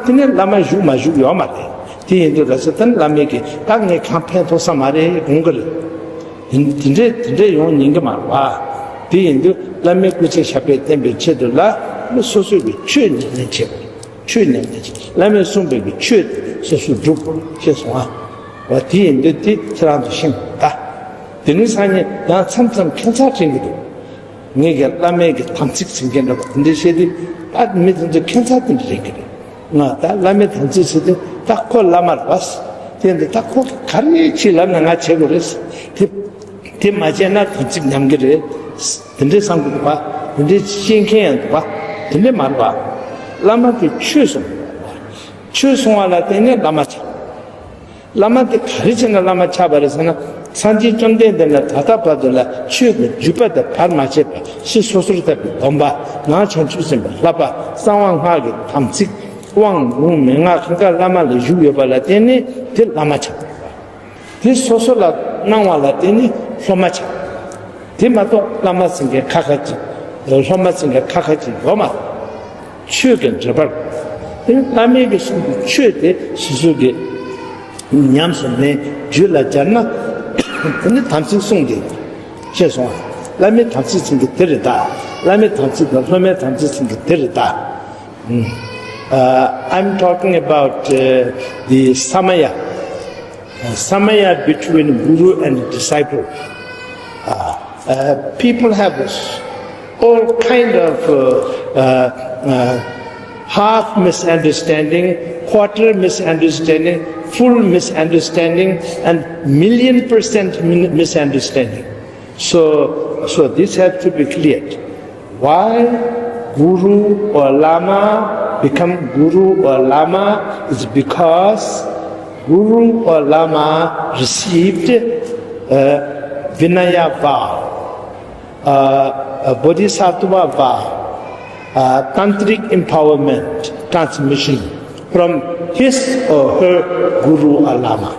དེ་ནས་བླ་མ་བཞུགས་མ་བཞུགས་ཡོད་མ་རེད། དེ་ཡིན་དུས་ག་ཚད་དེ་ནས་བླ་མས་གི་ད་ངས་གང་ཕན་ཐོགས་ས་མ་རེད་དགོངས་གི་རེད། དེ་དེ་འདྲས་དེ་འདྲས་ཡོང་ཉན་གི་མ་རེད་པ། དེ་ཡིན་དུས་བླ་མའི་སྐུ་ཚེ་ཞབས་པད་བརྟན་པའི་ཆེད་དུ་ལ་སོ་སོས་གི་ཆོས་ཉམས་ལེན་བྱེད་དགོས། ཆོས་ཉམས་ལེན་བྱེད། བླ་མས་གསུངས་པའི་གི་ཆོས་དེ་སོ་སོས་སྒྲུབ་དགོས་ཞེས་གསུངས་པ། འོ་དེ་ཡིན་དུས་དེ་ཁྱེད་རང་ཚོ་ཤེས་དགོས་ད། དེ་ནས་སང་ཉིན་ཡང་མཚམས་མཚམས་ཁྱད་མཚར་དྲན་གྱི་འདུག་ངས་ཀྱང་བླ་མའི་གི་དམ་ཚིག་ཟེར་མཁན་འདྲ་པོ་དེ་འདྲ་བཤད་དུས་ད་མི་དེ་ཚོ་ཁྱད་མཚར་དེ་འདྲ་དྲན་གྱི་རེད། ང་ད་བླ་མའི་དམ་ཚིག་ཟེར་དུས་ད་ཁོ་བླ་མ་རེད་པ། དེ་འདི་ད་ཁོ་ག་རེ་ཅིག་ལབ་ན་ང་བྱེད་དགོས་རེད། དེ་དེ་མ་བྱས་ན་དམ་ཚིག་ཉམས་ཀྱི་རེད། དེ་འདྲའི་བསམ་གྱི་འདུག་པ། དེ་འདྲའི་བཤད་མཁན་ཡང་འདུག་པ། དེ་འདྲའི་མ་རེད་པ། བླ་མ་གིས་ཆོས་གསུངས། ཆོས་གསུང་བ་ལ་བརྟེན་ནས་བླ་མ་ཆགས། བླ་མ་དེ་ག་རེ་བྱས་ན་བླ་མ་ཆགས་པ་རེད་ཟེར་ན། སངས་རྒྱས་བཅོམ་ལྡན་འདས་ལ་ད་ལྟ་བར་དུ་ལ་ཆོས་ཀྱི་བརྒྱུད་པ་དེ་བར་མ་ཆད་པ་ཕྱི་སོ་སོར་ཐར་པའི་སྡོམ་པ། ནང་བྱང་ཆུབ་སེམས་དཔའི་བསླབ་པ། གསང་བ་སྔགས་ཀྱི་དམ་ཚིག། དབང་ལུང་མན་ངག་གང་ག་བླ་མ་ལ་བཞུགས་ཡོད་པ་ལ་བརྟེན་ནས་དེ་བླ་མ་ཆགས། དེ་སོ་སོ་ལ་གནང་བ་ལ་བརྟེན་ནས་སློབ་མ་ཆགས། དེ་མ་གཏོགས་བླ་མ་ཟེར་མཁན་ཁ་ཁ་ཅིག་སློབ་མ་ཟེར་མཁན་ཁ་ཁ་ཅིག་ཡོད་མ་རེད། ཆོས་ཀྱི་འབྲེལ་བར། དེ་ནི་བླ་མའི་གི་གསུང་གི་ཆོས་དེ་སོ་སོ་གི་ཉམས་སུ་ལེན་རྒྱུད་ལ་སྦྱར་ན། དེ་ནི་དམ་ཚིག་གསུངས་ཏེ་ཤེས་སོང་། བླ་མའི་དམ་ཚིག་ཟེར་མཁན་དེ་རེད་ད། བླ་མའི་དམ་ཚིག་དང་སློབ་མའི་དམ་ཚིག་ཟེར་མཁན་དེ་རེད་ད། Mm. Uh, I'm talking about uh, the samaya. Uh, samaya between guru and disciple. Uh, uh, people have s- all kind of uh, uh, uh, half misunderstanding, quarter misunderstanding, full misunderstanding, and million percent min- misunderstanding. So, so this has to be cleared. Why Guru or Lama become Guru or Lama is because Guru or Lama received a Vinaya vow, a, a Bodhisattva vow, a tantric empowerment transmission from his or her Guru or Lama.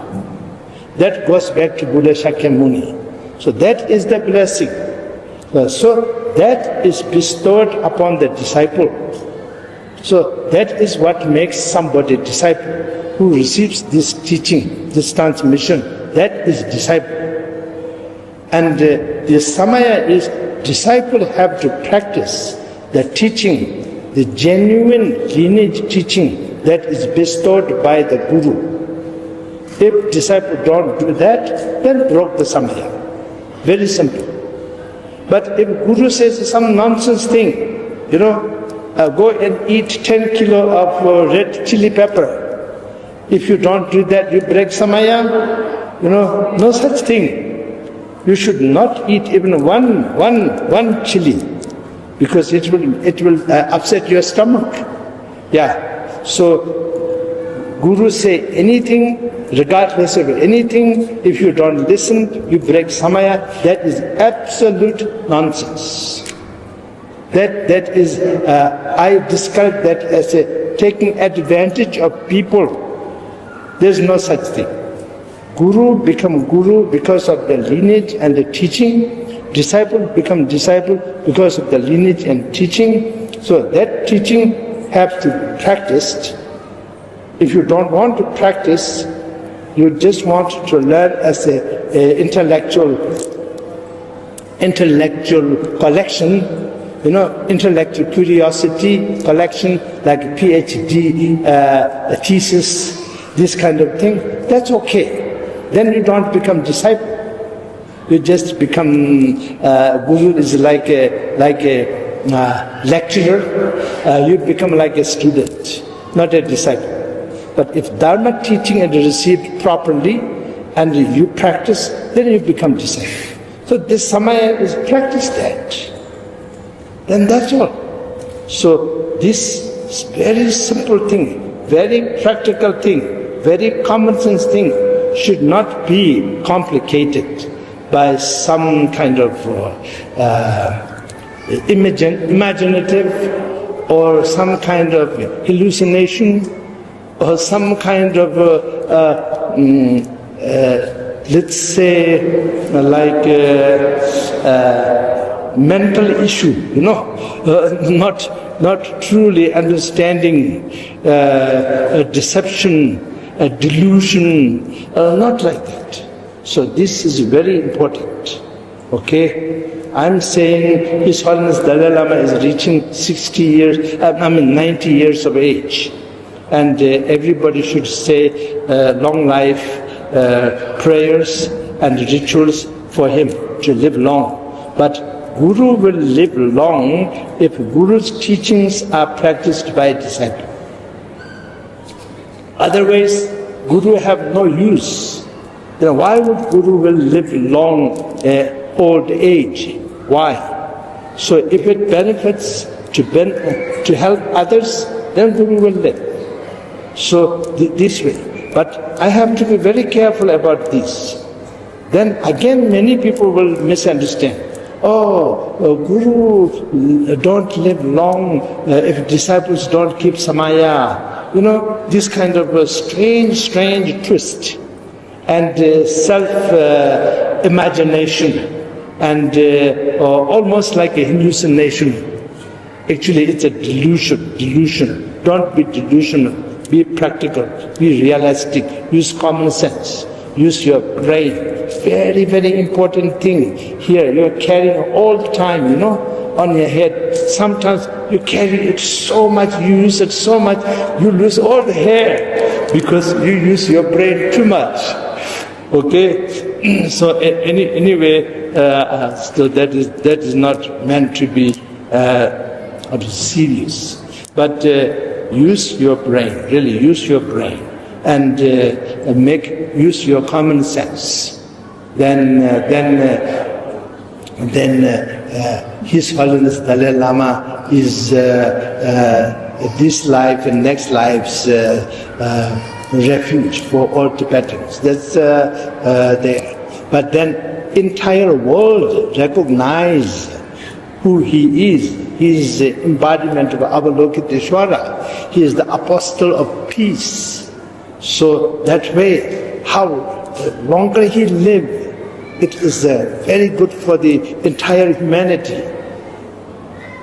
That goes back to Buddha Shakyamuni. So that is the blessing. Uh, so that is bestowed upon the disciple. So that is what makes somebody disciple who receives this teaching, this transmission. That is disciple. And uh, the samaya is disciple have to practice the teaching, the genuine lineage teaching that is bestowed by the guru. If disciple don't do that, then broke the samaya. Very simple. But if guru says some nonsense thing, you know, uh, go and eat ten kilo of uh, red chili pepper. If you don't do that, you break samaya. You know, no such thing. You should not eat even one, one, one chili, because it will, it will uh, upset your stomach. Yeah. So, guru say anything, regardless of anything, if you don't listen, you break samaya. That is absolute nonsense. That, that is, uh, I describe that as a taking advantage of people. There's no such thing. Guru become guru because of the lineage and the teaching. Disciple become disciple because of the lineage and teaching. So that teaching have to be practiced. If you don't want to practice, you just want to learn as a, a intellectual, intellectual collection, you know, intellectual curiosity collection, like PhD, uh, thesis, this kind of thing. That's okay. Then you don't become disciple. You just become, uh, guru is like a, like a, uh, lecturer. Uh, you become like a student, not a disciple. But if dharma teaching is received properly and you practice, then you become disciple. So this samaya is practice that. Then that's all. So this very simple thing, very practical thing, very common sense thing should not be complicated by some kind of, uh, uh, imagine, imaginative or some kind of hallucination or some kind of, uh, uh, mm, uh, let's say, uh, like, uh, uh, mental issue, you know, uh, not, not truly understanding, uh, a deception, a delusion, uh, not like that. So this is very important. Okay? I'm saying His Holiness Dalai Lama is reaching sixty years, uh, I mean ninety years of age. And, uh, everybody should say, uh, long life, uh, prayers and rituals for him to live long. But Guru will live long if Guru's teachings are practiced by disciple. Otherwise, Guru have no use. Then why would Guru will live long, uh, old age? Why? So if it benefits to ben- to help others, then Guru will live. So th- this way. But I have to be very careful about this. Then again, many people will misunderstand. Oh, uh, Guru, uh, don't live long, uh, if disciples don't keep samaya. You know, this kind of a strange, strange twist and, uh, self, uh, imagination and, uh, uh, almost like a hallucination. Actually, it's a delusion, delusion. Don't be delusional. Be practical. Be realistic. Use common sense. Use your brain. Very, very important thing here. You are carrying all the time, you know, on your head. Sometimes you carry it so much, you use it so much, you lose all the hair because you use your brain too much. Okay? So a- any anyway, uh, uh, so that is that is not meant to be, uh, serious. But, uh, use your brain, really use your brain, and, uh, make use your common sense. Then, uh, then, uh, then, uh, uh, His Holiness Dalai Lama is, uh, uh, this life and next life's, uh, uh, refuge for all Tibetans. That's, uh, uh, there. But then, entire world recognize who he is. He is the embodiment of Avalokiteshvara. He is the apostle of peace. So that way, how the longer he live, it is, uh, very good for the entire humanity,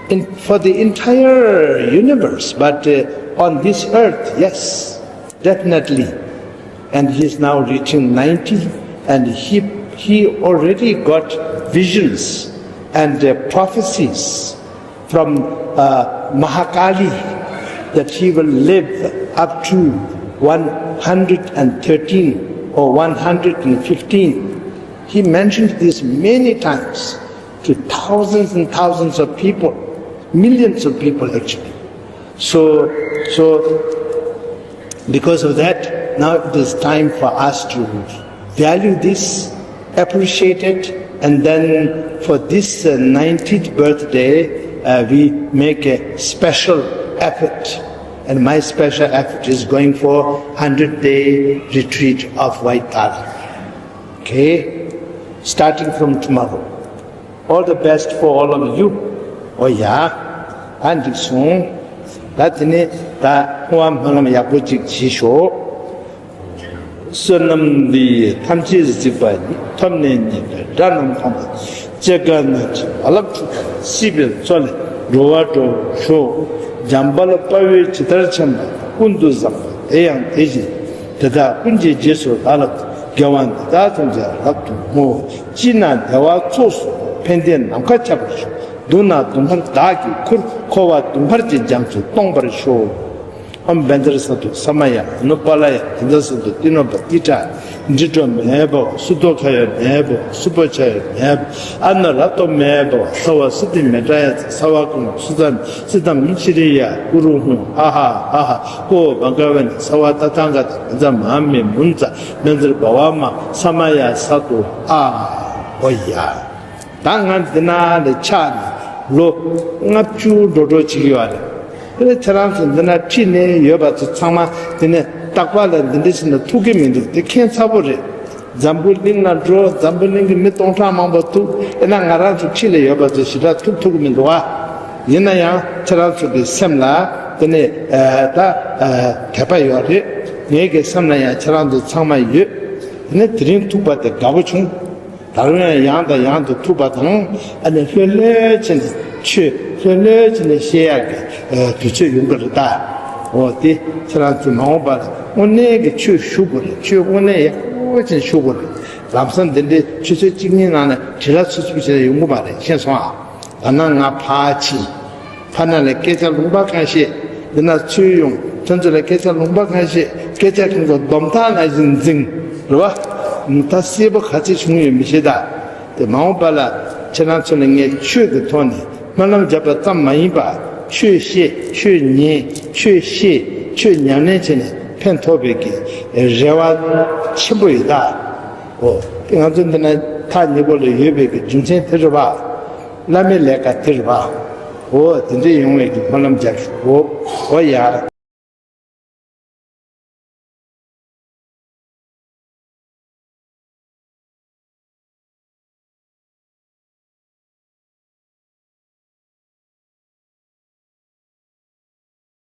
in, for the entire universe. But, uh, on this earth, yes, definitely. And he is now reaching ninety, and he, he already got visions and, uh, prophecies from, uh, Mahakali that he will live up to one hundred thirteen or one hundred fifteen. He mentioned this many times to thousands and thousands of people, millions of people actually. So, so because of that, now it is time for us to value this, appreciate it, and then for this, uh, nineteenth birthday, uh, we make a special effort. And my special effort is going for hundred day retreat of White Tara. Okay? Starting from tomorrow. All the best for all of you. ཨོ་ཡ། ད་འགྲིག་སོང་། ད་དེ་ནས་ད་བསྔོ་བ་སྨོན་ལམ་ཡག་པོ་ཅིག་བྱེད་ཤོག། བསོད་ནམས་འདི་ཡིས་ཐམས་ཅད་གཟིགས་པ་ཉིད། ཐོབ་ནས་ཉེས་པའི་དགྲ་རྣམས་ཕམ་པ། སྐྱེ་རྒ་ན་འཆིའི་རྦ་རླབས་འཁྲུགས་པ། སྲིད་པའི་མཚོ་ལས་འགྲོ་བ་སྒྲོལ་བར་ཤོག། འཇམ་དཔལ་དཔའ་བོས་ཇི་ལྟར་མཁྱེན་པ་ཀུན་ཏུ་བཟང་པོ་དེ་ཡང་དེ་བཞིན་དེ་དག་ཀུན་གྱི་རྗེས་སུ་བདག་སློབ་ཅིང་། དགེ་བ་འདི་དག་ཐམས་ཅད་རབ་ཏུ་བསྔོ། སྐྱིད་ན་བདེ་བ་ཚོགས་སུ་ཕན་བདེ་ནམ་མཁའ་ཁྱབ་པར་ཤོག། སྡུག་ན་དུང་དཀར་དག་གིས་ཁུར། འཁོར་བ་དུང་དཀར་གྱི་རྒྱ་མཚོ་སྟོངས་པར་ཤོག། ཨོཾ་བཛྲ་སཏྭ་ས་མ་ཡ། ཨ་ནུ་པཱ་ལ་ཡ། དྷཱ་ནཱ་ས་ཏྭ། ཏི་ནོ་པ་ཏི་ཏྲ། འབྲི་སྒྲོ་མེད་པའོ། སུ་ཏོ་ཁ་ཡོ་མེད་པའོ། སུ་པོ་ཆ་ཡོ་མེད་པའོ། ཨ་ནུ་ར་ཏོ་མེད་པའོ། ས་བ་སུ་ཏི་མེ་ཏྲ་ཡ་ཙ། ས་བ་ཀུ་མུ་སུ་ཙ་མི་སི་རི་ཡ། ཀུ་རུ་ཧུ་ཧ་ཧ་ཧ་ཧ། ཀོ་བ་ག་བེ་ན། ས་བ་ཏ་ཐཱ་ག་ཏ། བཛྲ་མ་མི་མུ་ཛ། བཛྲ་བྷ་ཝ་མ་ས་མ་ཡ་ས་ཏྭ། ཨ། ཨོ་ཡ། ད་ང་འདི་ན་ལ་ཆགས་ནས་ལོ་ལྔ་བཅུ་འགྲོ་འགྲོ་བྱེད་ཀྱི་ཡོད་རེད། དེ་ལ་ཁྱེད་རང་ཚོ་འདི་ན་ཁྲིད་ནས་ཡོད་པ་ཚོ་ཚང་མ་དེ་ནས་རྟག་པར་ལ་འདི་འདྲ་བྱས་ན་ཐུག་གི་མི་འདུག། དེ་ཁྱད་མཚར་པོ་རེད། འཛམ་བུ་གླིང་ལ་འགྲོ། འཛམ་བུ་གླིང་གི་མི་སྟོང་ཕྲག་མང་པོ་ཐུག། ཡིན་ན་ང་རང་ཚོ་ཁྲིད་ལ་ཡོད་པ་ཚོ་ཞེ་དྲག་ཐུག་ཐུབ་ཀྱི་མི་འདུག་ཨ། ཡིན་ན་ཡང་ཁྱེད་རང་ཚོ་གི་སེམས་ལ་དེ་ནས་ཨ་ད་ཨ་དད་པ་ཡོད་རེད། ངའི་གི་སེམས་ལ་ཡང་ཁྱེད་རང་ཚོ་ཚང་མ་ཡོད། དེ་ནས་དེ་རིང་ཐུག་པ་དེ་དགའ་པོ་བྱུང་། ད་རུང་ཡང་ཡང་དང་ཡང་དུ་ཐུག་པ་དང་། ཨ་ནི་ལྷོད་ལྷོད་བྱས་ནས་ཆོས་ལྷོད་ལྷོད་བྱས་ནས་བཤད་ཡག་གི་ཨ་དུས་ཚོད་ཡོང་གི་རེད་ད། འོ་དེ་ཁྱེད་རང་ཚོས་མ་འོངས་པ་ལ་དངོས་གནས་ཀྱི་ཆོས་ཞུ་དགོས་རེད། ཆོས་དངོས་གནས་ཡག་པོ་བྱས་ནས་ཞུ་དགོས་རེད། ལམ་སང་འདི་འདྲའི་ཆུ་ཚོད་གཅིག་གཉིས་ནང་ནས་དྲི་ལ་ཚུབ་ཚུབ་བྱས་ནས་ཡོང་གི་མ་རེད། ཤེས་སོང་ཨ། ད་ནང་ང་ཕར་ཕྱིན། ཕར་ནང་ལ་སྐད་ཆ་ལུང་པ་གང་བཤད། འདི་ན་ཚུར་ཡོང་། ཁྱོད་ཚོ་ལ་སྐད་ཆ་ལུང་པ་གང་བཤད། སྐད་ཆ་ཁྱོད་ཚོ་སྡོམ་ཐག་ནང་བཞིན་འཛིང་། རེད་བ། ད་གསལ་པོ་ག་ཚོད་བྱུང་ཡོད་མི་ཤེས་ད། དེ་མ་འོངས་པ་ལ་ཁྱེད་རང་ཚོ་ལ་ངས་ཆོས་ཀྱི་ཐོག་ནས་སྨོན་ལམ་བརྒྱབ་པ་ཙམ་མ་ཡིན་པ། ཆོས་བཤད། ཆོས་ཉན། ཆོས་ཤེས། ཆོས་ཉམས་ལེན་བྱས་ནས་ཕན་ཐོགས་པའི་གི་རེ་བ་ཆེན་པོ་ཡོད་ད། འོ། དེ་ང་ཚོ་འདི་ན་ཐག་ཉེ་པོ་ལ་ཡོད་པའི་གི་རྒྱུ་མཚན་དེ་རེད་བ། བླ་མའི་ལས་ཀ་དེ་རེད་བ། འོ། དེ་འདྲས་ཡོང་བའི་གི་སྨོན་ལམ་རྒྱབ་ཤོག། འོ། འོ་ཡ།